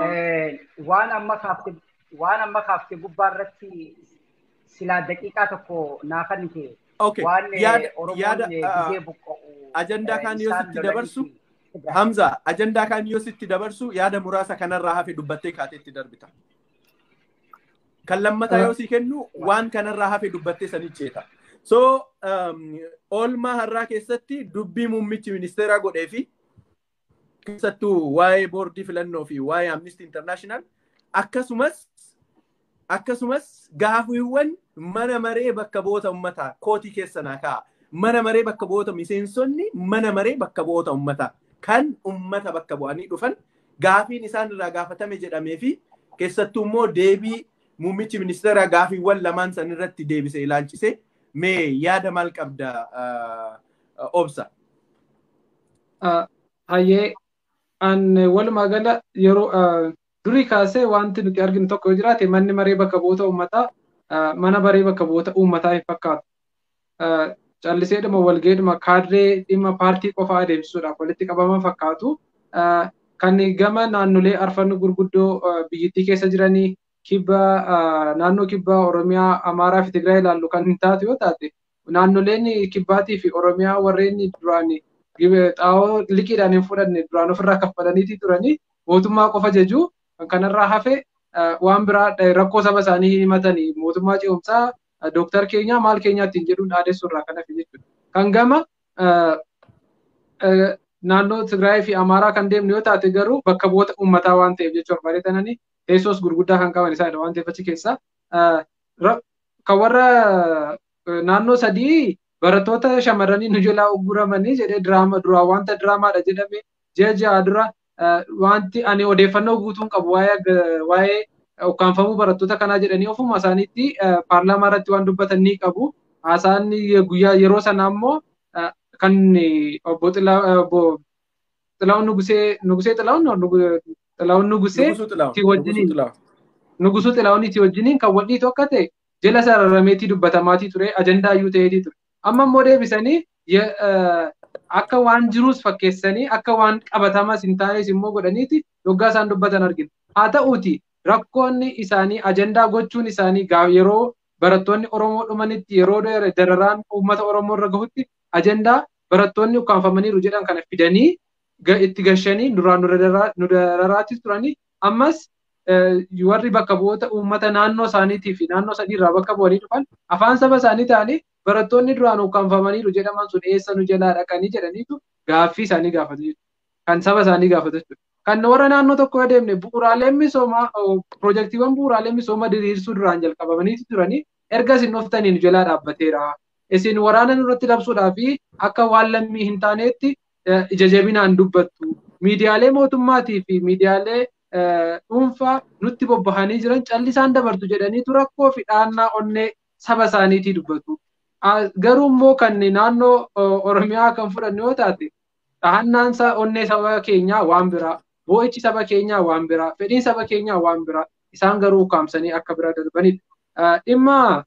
Waan amma kaafte gubbaa irratti silaa daqiiqaa tokko naa kennite. Okay. Yaada ajandaa kaan yoo sitti dabarsu Hamza ajandaa kaan yoo sitti dabarsu yaada muraasa kanarraa hafe dubbattee kaatee itti darbita. Kan lammataa yoo sii kennu waan kanarraa hafe dubbattee sanii ceeta. So oolmaa har'aa keessatti dubbii muummichi ministeeraa godhee fi keessattuu waa'ee boordii filannoo fi waa'ee Amnesty International akkasumas gaafiiwwan mana maree bakka bu'oota uummataa kootii keessa naa kaa'a. Mana maree bakka bu'oota miseensonni mana maree bakka bu'oota uummataa kan uummata bakka bu'anii dhufan gaafiin isaan irraa gaafatame jedhamee fi keessattuu immoo deebii muummichi ministeeraa gaafiiwwan lamaan san irratti deebise ilaalchise mee yaada maal qabda obsa? Hayyee an walumaa gala yeroo durii kaasee wanti nuti arginu tokko yoo jiraate manni maree bakka bu'oota uummataa mana maree bakka bu'oota uummataa hin fakkaatu. Calliseedhuma walga'iidhuma kaadree dhimma paartii qofaa adeemsisuudhaaf walitti qabama fakkaatu. Kan gama naannolee arfan gurguddoo biyyattii keessa jiranii kibba naannoo kibba Oromiyaa, Amaaraa fi Tigraay ilaallu kan hin taatu yoo taate naannoleen kibbaatii fi Oromiyaa warreen duraan xaa'oo liqiidhaan hin fudhanne duraan ofirraa kaffalaniitii turanii mootummaa qofa jejuu kan kanarraa hafe waan biraa rakkoo saba isaanii himatanii mootummaa ce'umsaa dooktar keenyaa maal keenyaa ittiin jedhuun dhaadessuu irraa kan hafe jechuudha. Kan gama naannoo Tigraay fi Amaaraa kan deemnu yoo taate garuu bakka bu'oota uummataa waan ta'eef jechuudha barbaadanii teessoos gurguddaa kan qaban isaadha waan ta'eef achi keessa. Kan warra naannoo sadii barattoota shamarranii nu jalaa ugguramanii jedhee diraama duraa wanta diraamaadha jedhame ji'a ja'a dura wanti ani odeeffannoo guutuun qabu waa'ee ukkaanfamuu barattoota kanaa jedhanii ofuma isaaniitti paarlaamaa irratti waan dubbatan ni qabu. Haasaan guyyaa yeroo sanaa immoo kan obbo Xilahuun Nugusee Xilahuun Nugusee Nugusuu Xilahuunitti wajjiniin kan wal dhiitu akka ta'e jala sararameetii dubbatamaatii ture ajandaa iyyuu ta'eetii ture. Amma immoo deebisanii akka waan jiruus fakkeessanii akka waan qabatamas hin taanes immoo godhaniiti yoggaa isaan dubbatan argina. Haa ta'uuti rakkoonni isaanii ajandaa gochuun isaanii yeroo barattoonni Oromoo dhumanitti yeroo dararaan uummata Oromoo irra gahutti ajandaa barattoonni ukkaanfamaniiru jedhan kana fidanii itti gashanii duraan nu dararaatti turanii ammas warri bakka bu'oota uummata naannoo isaaniitii fi naannoo sadiirraa bakka bu'anii dhufan afaan saba isaanii ta'anii barattoonni duraan ukkaanfamaniiru jedhaman sun eessa nu jalaa dhaqanii jedhaniitu gaaffii isaanii gaafatu jechuudha. Kan saba isaanii gaafatu jechuudha. Kan warra naannoo tokko yoo deemne bu'uuraaleen misoomaa piroojeektiiwwan bu'uuraalee misoomaa diriirsuu duraan jalqabamaniitu turanii erga isin dhuftanii nu jalaa dhaabbateera. Isin waraana nurratti labsuudhaa fi akka waan lammii hin taanetti ija jabinaan dubbattu. Miidiyaalee mootummaatii fi miidiyaalee dhuunfaa nutti bobbahanii jiran callisaan dabartu jedhaniitu rakkoo fi dhaannaa onnee saba isaaniitii dubbatu. Garuu immoo kan naannoo Oromiyaa kan fudhannu yoo taate dhahannaan onnee saba keenyaa waan biraa, boo'ichi saba keenyaa waan biraa, fedhiin saba keenyaa waan biraa, isaan garuu ukkaamsanii akka bira darbanidha. Dhimma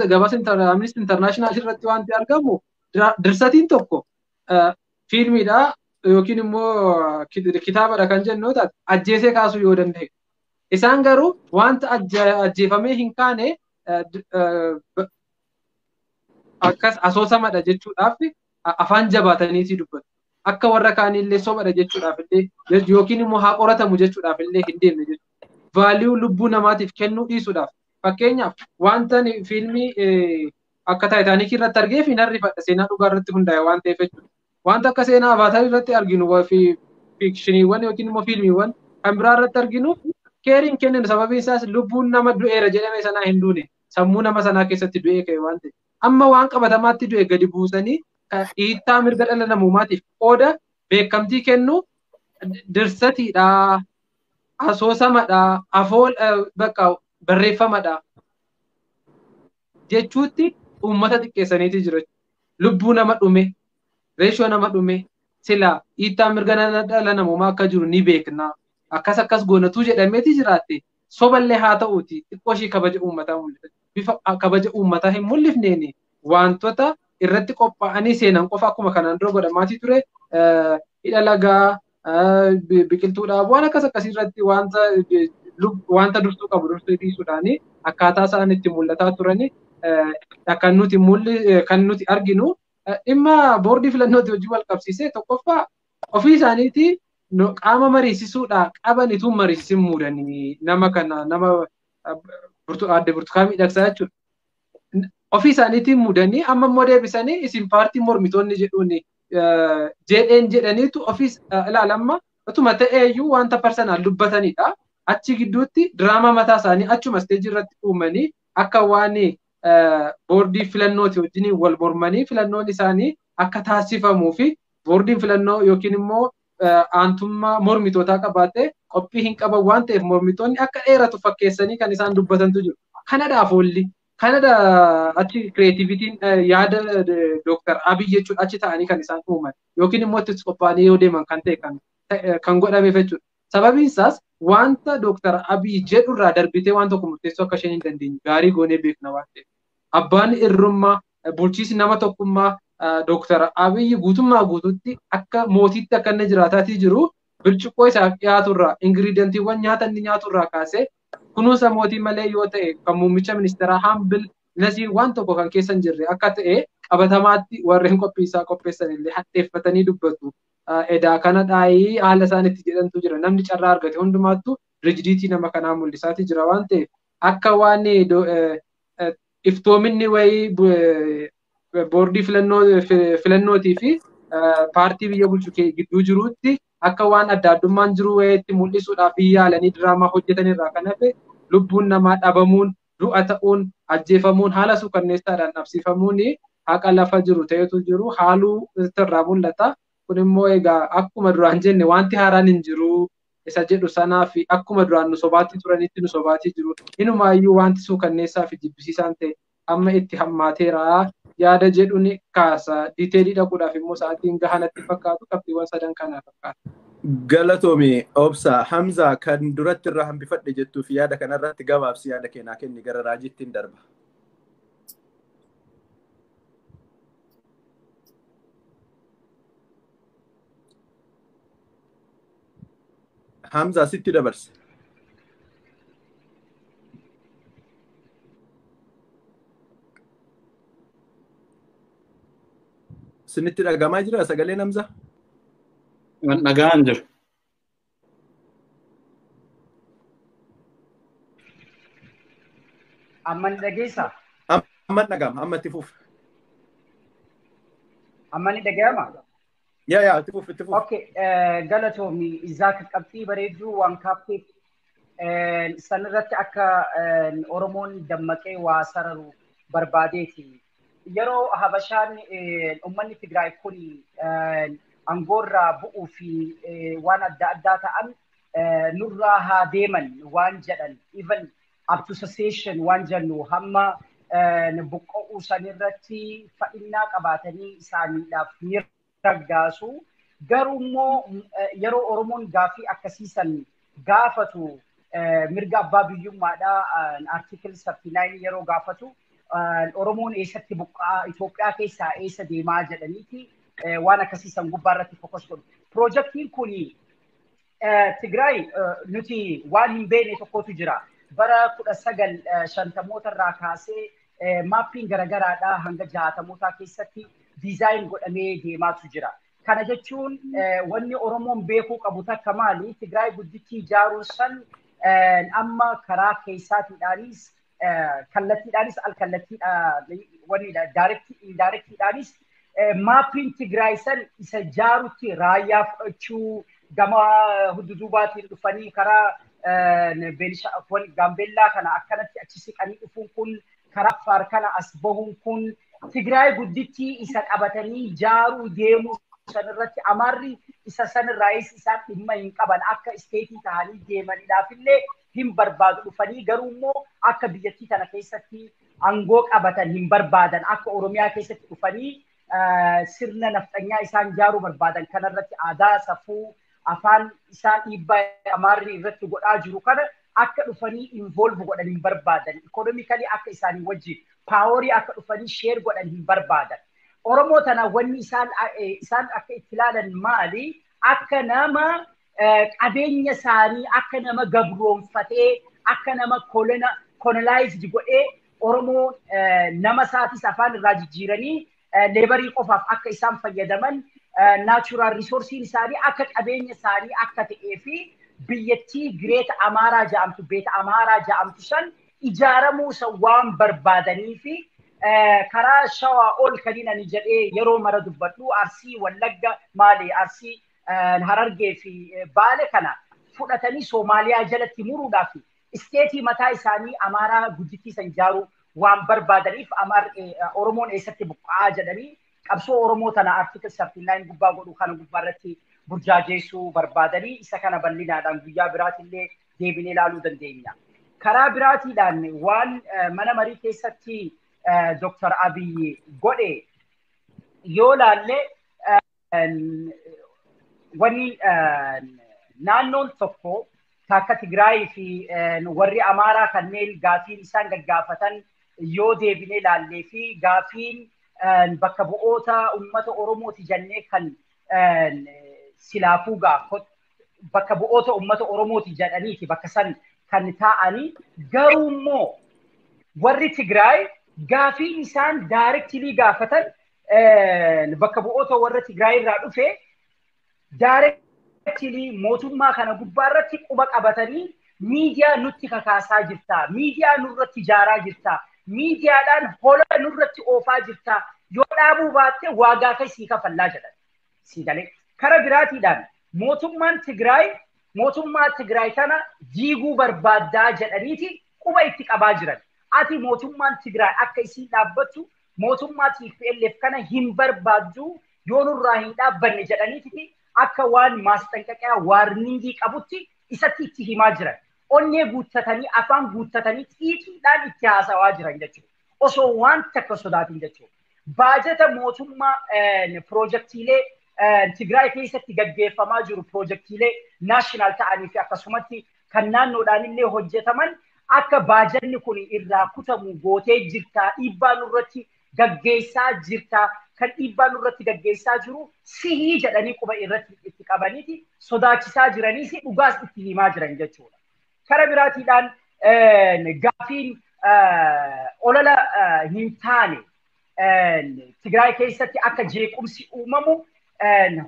gabaasa Amnesty International irratti wanti argamu dirsatiin tokko fiilmiidha yookiin immoo kitaabadha kan jennu yoo taate ajjeesee kaasuu yoo danda'e. Isaan garuu wanta ajjeefamee hin kaane akkas asoosamadha jechuudhaaf afaan jabaataniitii dubbatu. Akka warra kaaniillee sobadha jechuudhaaf illee yookiin immoo haa qoratamu jechuudhaaf illee hin deemne jechuudha. Vaaliyuu lubbuu namaatiif kennuu dhiisuudhaaf. Fakkeenyaaf wanta fiilmii akka Taayitaanikii irratti argee fi narrifadha seenaa dhugaa irratti hundaa'e waan ta'eef jechuudha. Wanta akka seenaa Avaatarii irratti arginu fiikshiniiwwan yookiin immoo fiilmiiwwan kan biraa irratti arginu keeriin kenninu sababiin isaas lubbuun nama du'eera jedhame sanaa hin duune sammuu nama sanaa keessatti du'ee ka'e waan ta'eef. Amma waan qabatamaatti du'e gadi buusanii dhiittaa mirga dhala namummaatiif qooda beekamtii kennu dirsatiidha, asoosamadha, afool bakka barreeffamadha jechuutti uummata xiqqeessaniiti jira. Lubbuu nama dhume, reeshoo nama dhume, sila dhiittaa mirga dhala namummaa akka jiru ni beekna. Akkas akkas goonatuu jedhameeti jiraatte soballee haa ta'uuti xiqqoo ishii kabaja uummataa mul'isa. Bifa kabaja uummataa hin mul'ifneen wantoota irratti qophaa'anii seenan qofa akkuma kanaan dura godhamaatii ture hidha lagaa biqiltuu dhaabuu waan akkas akkasii irratti wanta dursuu qabu dursuu dhiisuudhaan akkaataa isaan itti mul'ataa turani kan nuti arginu dhimma boordii filannootti hojii wal qabsiisee tokkoffaa ofii isaaniitii qaama mariisisuudhaa qaban itoo mariisisin muudanii nama kana nama aadde Burtukaan Miidhagsaa jechuudha. Ofii isaaniitiin muudanii amma immoo deebisanii isin paartii mormitoonni jedhuun jedheen jedhaniitu ofiis ilaalamma utuma ta'eeyyuu wanta parsanaan dubbatanidha. Achi gidduutti diraamaa mataa isaanii achuma isteejii irratti uumanii akka waan boordii filannooti wajjin wal mormanii filannoon isaanii akka taasifamuu fi boordiin filannoo yookiin immoo aantummaa mormitootaa qabaatee qophii hin qaban waan ta'eef mormitoonni akka dheeratu fakkeessanii kan isaan dubbatantu jiru. Kanadha afoolli. Kanadha achi kireetivitiin yaada Dooktar Abiy jechuudha achi ta'anii kan isaan uuman yookiin immoo itti qophaa'anii yoo deeman kan ta'e kan godhameef jechuudha. Sababiin isaas wanta Dooktar Abiy jedhurraa darbitee waan tokko murteessuu akka isheen hin dandeenye gaarii goonee beekna waan ta'eef. Abbaan irrummaa bulchiisi nama tokkummaa Dooktar Abiy guutummaa guutuutti akka mootiitti akka inni jiraataatii jiru birciqoo isaaf dhiyaaturraa ingiriidentiiwwan nyaata inni nyaaturraa kaasee kunuunsa mootii malee yoo ta'e kan muummicha ministeeraa hambil nasiin waan tokko kan keessa hin jirre akka ta'e qabatamaatti warreen qophii isaa qopheessan illee hadheeffatanii dubbatu. Edaa kana dhaayii haala isaan itti jedhantu jira. Namni carraa argate hundumaattu rijidiitii nama kanaa mul'isaati jira waan ta'eef akka waan iftoominni wayii boordii filannootii fi paartii biyya bulchu gidduu jiruutti akka waan adda addummaan jiru wayiitti mul'isuudhaaf yaalanii diraamaa hojjetan irraa kan hafe lubbuun namaa dhabamuun du'a ta'uun ajjeefamuun haala suukanneessaadhaan dhabsiifamuun haqa lafa jiru ta'etu jiru haaluu irraa mul'ata. Kun immoo egaa akkuma duraan jenne wanti haaraan hin jiru isa jedhu sanaa fi akkuma duraan nu sobaatti turanitti nu sobaatii jiru. Inumaayyuu wanti suukanneessaa fi jibbisiisaan ta'e amma itti hammaateera yaada jedhu ni kaasa. Diiteelii dhaquudhaaf immoo sa'aatiin gahaa natti fakkaatu qabxiiwwan sadan kana fakkaata. Galatoomi Obsa Hamza kan duratti irraa hambifadhe jettuu fi yaada kanarratti gabaabsi yaada keenyaa kenni gara raajiitti hin darba. Hamza sitti dabarse. Sinitti dhagamaa jira sagaleen Hamza? Dhagaan jiru. Amma ni dhageessaa? Amma dhagama, amma itti fufi. Amma ni dhaga'ama? Yaa itti fufi, itti fufi. Okay, galatoomi Izaak qabxii bareedduu waan kaafteef sanirratti akka Oromoon dammaqee waa sararu barbaadeeti. Yeroo Habashaan uummanni Tigraay kun aangoorraa bu'uu fi waan adda addaa ta'an nurraa haa deeman waan jedhan, even up to secession waan jennu hamma buqqa'uu sanirratti fadhinnaa qabaatanii isaaniidhaaf ni raggaasu. Garuu immoo yeroo Oromoon gaafii akkasiisan gaafatu, mirga abbaa biyyummaadhaa article 39 yeroo gaafatu, Oromoon eessatti buqqa'aa, Itoophiyaa keessaa eessa deemaa jedhaniiti waan akkasiisan gubbaa irratti focus godhu. Piroojaktiin kun Tigraay nuti waan hin beekne tokkotu jira. Bara 1950moota irraa kaasee maappiin garagaraadhaa hanga 60mootaa keessatti design godhamee deemaatu jira. Kana jechuun wanni Oromoon beekuu qabu takka maali? Tigraay guddichi ijaaruun san amma karaa keessaatiidhaanis kallattiidhaanis al kallattiidhaan indirectiidhaanis maappiin Tigraay san isa ijaarutti raayyaa fudhachuu, gama hudduubaatiin dhufanii karaa Gaambeellaa kana akkanatti achi siqanii dhufuun kun, karaa Affaar kana as bahuun kun, Tigraay guddichi isa qabatanii ijaaruu deemuu sanirratti Amaarri isa sanirraayis isaan dhimma hin qaban, akka isteetii ta'anii deemaniidhaaf illee hin barbaadu dhufanii, garuu immoo akka biyyattii tana keessatti aangoo qabatan hin barbaadan. Akka Oromiyaa keessatti dhufanii sirna nafxanyaa isaan ijaaruu barbaadan kanarratti aadaa, safuu, afaan isaan dhiibbaa Amaarri irratti godhaa jiru kana akka dhufanii involve godhan hin barbaadan. Economically akka isaanii wajjin powerii akka dhufanii share godhan hin barbaadan. Oromoo tana wanni isaan akka itti ilaalan maali? Akka nama qabeenya isaanii akka nama gabroonfatee, akka nama colonized godhee, Oromoo nama isaatis afaan irraa jijjiiranii laborii qofaaf akka isaan fayyadaman, natural resourceiin isaanii akka qabeenya isaanii akka ta'ee fi biyyattii Great Amaaraa jedhamtu, Beeta Amaaraa jedhamtu san ijaaramuu isa waan barbaadanii fi karaa Shawaa ol kaniin ani jedhee yeroo mara dubbadhu Arsii, Wallagga, maali, Arsii, Harargee fi Baale kana fudhatanii Soomaaliyaa jalatti muruudhaaf isteetii mataa isaanii Amaaraa guddittii san ijaaruu waan barbaadaniif Oromoon eessatti buqqa'aa jedhanii qabsoo Oromoo tana article 39 gubbaa godhu kana gubbaa irratti burjaajeessuu barbaadanii, isa kana bal'inaadhaan guyyaa biraatillee deebinee ilaaluu dandeenya. Karaa biraatiidhaan waan mana marii keessatti Dr. Abiy godhe yoo laalle, wanni naannoon tokko akka Tigraay fi warri Amaaraa kanneen gaafiin isaan gaggaafatan yoo deebinee laallee fi gaafiin bakka bu'oota uummata Oromooti jennee kan silaafuu bakka bu'oota uummata Oromooti jedhaniiti bakka san kan taa'anii, garuu immoo warri Tigraay gaafiin isaan directly gaafatan bakka bu'oota warra Tigraay irraa dhufe directly mootummaa kana gubbaa irratti quba qabatanii, miidiyaa nutti kakaasaa jirta, miidiyaa nurratti ijaaraa jirta, miidiyaadhaan hola nurratti oofaa jirta, yoo dhaabuu baatte waa gaafa sii kafallaa jedhan. Sii galee kara biraatiidhaan mootummaan Tigraay mootummaa Tigraay tana diiguu barbaaddaa jedhaniiti quba itti qabaa jiran. Ati mootummaan Tigraay akka isiin dhaabbattu mootummaa TPLF kana hin barbaaddu, yoo nurraa hin dhaabbanne jedhaniiti akka waan maasxanqaqaa warningii qabutti isatti itti himaa jiran. Onnee guuttatanii, afaan guuttatanii, xiiqiidhaan itti haasawaa jiran jechuudha. Osoo waan takka sodaatin jechuudha. Baajata mootummaa piroojaktiilee Tigraay keessatti gaggeeffamaa jiru, piroojaktiilee national ta'anii fi akkasumatti kan naannoodhaan illee hojjetaman akka baajanni kun irraa kutamu gootee jirtaa, dhiibbaa nurratti gaggeessaa jirtaa, kan dhiibbaa nurratti gaggeessaa jiru sihii jedhanii quba irratti itti qabaniiti sodaachisaa jiraniis dhugaas itti himaa jiran jechuudha. Kara biraatiidhaan gaafiin olola hin taane Tigraay keessatti akka jeequmsi uumamu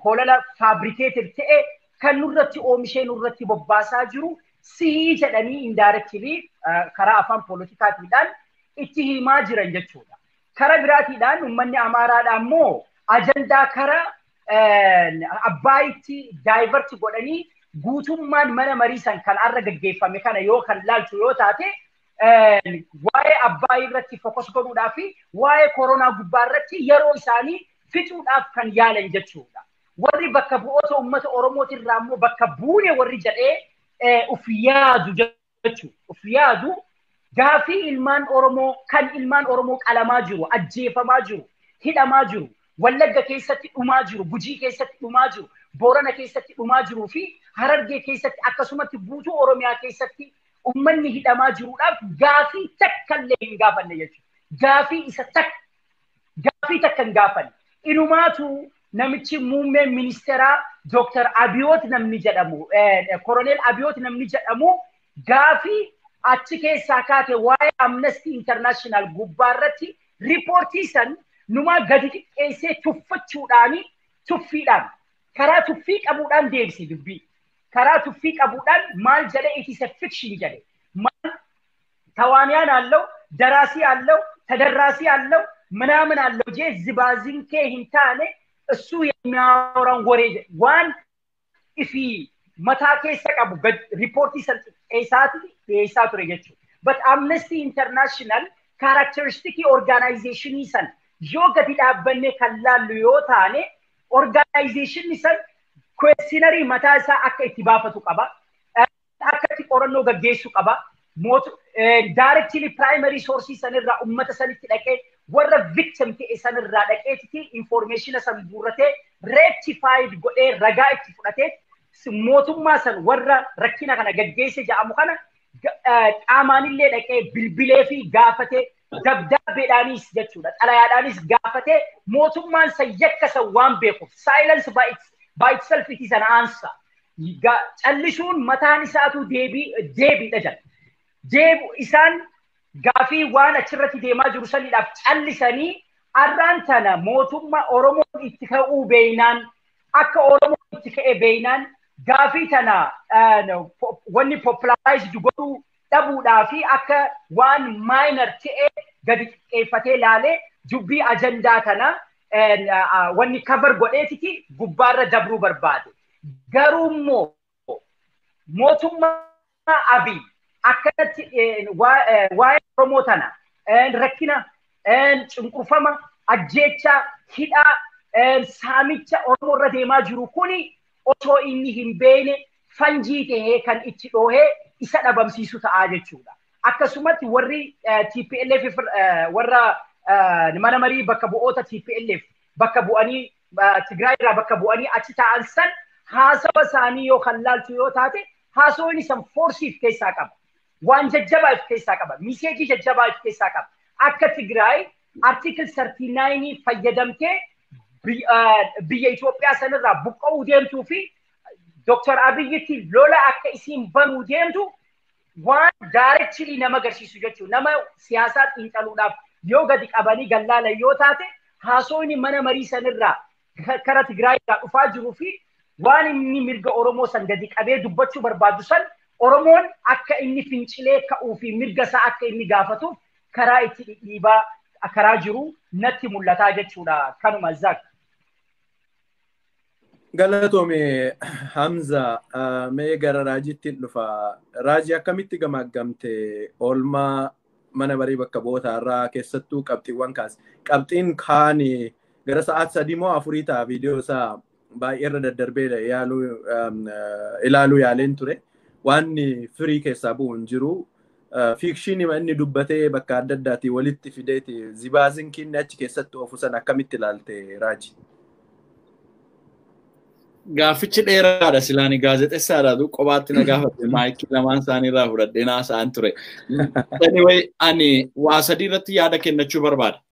holala fabricated ta'e kan nurratti oomishee nurratti bobbaasaa jiru sihii jedhanii indirectly karaa afaan poolitikaatiidhaan itti himaa jiran jechuudha. Kara biraatiidhaan uummanni Amaaraadhaan immoo ajandaa kara Abbaayitti divert godhanii guutummaan mana marii san kan arra gaggeeffame kana yoo kan laalchu yoo taate, waa'ee Abbaayii irratti focus godhuudhaa fi waa'ee koronaa gubbaa irratti yeroo isaanii fixuudhaaf kan yaalan jechuudha. Warri bakka bu'oota uummata Oromootirraa immoo bakka buune warri jedhee uf yaadu jechuudha. Uf yaadu gaafii ilmaan Oromoo kan ilmaan Oromoo qalamaa jiru, ajjeefamaa jiru, hidhamaa jiru, Wallagga keessatti dhumaa jiru, Gujii keessatti dhumaa jiru, Boorana keessatti dhumaa jiruu fi Harargee keessatti akkasumatti guutuu Oromiyaa keessatti uummanni hidhamaa jiruudhaaf gaafii takka illee hin gaafanne jechuudha. Gaafii isa takka gaafii takka hin gaafanne. Inumaatu namichi muummeen ministeeraa Dr. Abiyoot namni jedhamu, Koroneel Abiyoot namni jedhamu gaafii achi keessaa kaate waa'ee Amnesty International gubbaarratti riipoortii san numaa gadi xiqqeessee tuffachuudhaani tuffiidhaan karaa tuffii qabuudhaan deebise dubbii. Karaa tuffii qabuudhaan maal jedhe it is a fiction jedhe. Maal ተዋንያን አለው፣ ደራሲ አለው፣ ተደራሲ አለው፣ ምናምን አለው ጄ ዝባዝንኬ ሂንታኔ እሱ የሚያወራውን ወሬ waan ifi mataa keessa qabu riipoortii san xiqqeessaati dhiyeessaa ture jechuudha. But Amnesty International characteristic organizationii san yoo gadi dhaabbanne kan laallu yoo taane organizationii san questionnaire mataa isaa akka itti baafatu qaba. Akka itti qorannoo gaggeessu qaba. Directly primary source sanirraa uummata sanitti dhaqee warra victim ta'e sanirraa dhaqeetiti information san guurratee rectified godhee ragaa itti fudhatee mootummaa san warra rakkina kana gaggeesse jedhamu kana qaamaanillee dhaqee bilbilee fi gaafatee dabdaabbeedhaanis jechuudha xalayaadhaanis gaafatee mootummaan san yakka san waan beekuuf silence by itself it is an answer. Callisuun mataan isaatu deebiidha jedha. Deebu isaan gaafii waan achirratti deemaa jiru saniidhaaf callisanii arraan tana mootummaa Oromoon itti ka'uu beeynaan akka Oromoon itti ka'e beeynaan gaafii tana wanni popularized godhuu dhabuudhaa fi akka waan minor ta'e gadi xiqqeeffatee laalee dubbii ajandaa tana wanni cover godheetiti gubbaarra dabruu barbaade. Garuu immoo mootummaa Abiy akkanatti waa'ee Oromoo tana rakkina cunqurfama ajjeecha hidhaa saamicha Oromoo irra deemaa jiru kuni osoo inni hin beekne fanjii tahee kan itti dhoohee isa dhabamsiisu ta'aa jechuudha. Akkasumatti warri TPLF warra mana marii bakka bu'oota TPLF bakka bu'anii Tigraay irraa bakka bu'anii achi taa'an san haasawa isaanii yoo kan laaltu yoo taate haasawni san forsiif keessaa qaba. Waan jajjabaa of keessaa qaba. Miseejii jajjabaa of keessaa qaba. Akka Tigraay article 39 fayyadamtee biyya Itoophiyaa sanirraa buqqa'uu deemtuu fi Dr. Abiyyitti lola akka isiin banuu deemtu waan directly nama agarsiisu jechuudha. Nama siyaasaa xiinxaluudhaaf yoo gadi qabanii gallaalan yoo taate haasawni mana marii sanirraa kara Tigraay irraa dhufaa jiruu fi waan inni mirga Oromoo san gadi qabee dubbachuu barbaadu san Oromoon akka inni fincilee ka'uu fi mirga isaa akka inni gaafatuuf karaa itti dhidhiibaa karaa jiru natti mul'ataa jechuudha. Kanuma Zaak. Galatoome Hamza, mee gara Raajiitti dhufa. Raajii akkamitti gamaggamte oolmaa mana marii bakka bu'ootaa irraa keessattuu qabxiiwwan kaase. Qabxiin kaani gara sa'aat 3 moo 4 ta'a viidiyoo isaa baay'ee irra daddarbee ilaaluu yaaleen ture. Waan firii keessaa bu'u hin jiru. Fiikshinii inni dubbatee bakka adda addaatii walitti fideeti zibaazinkiin achi keessatti oofu san akkamitti ilaalte Raaji? Gaaffichi dheeraadha silaani gaazexeessaadhaatu qobaatti na gaafate maayikii lamaan isaanii irraa fudhadhee naasa'an ture. Anyway, ani waa sadii irratti yaada kennachuu barbaada.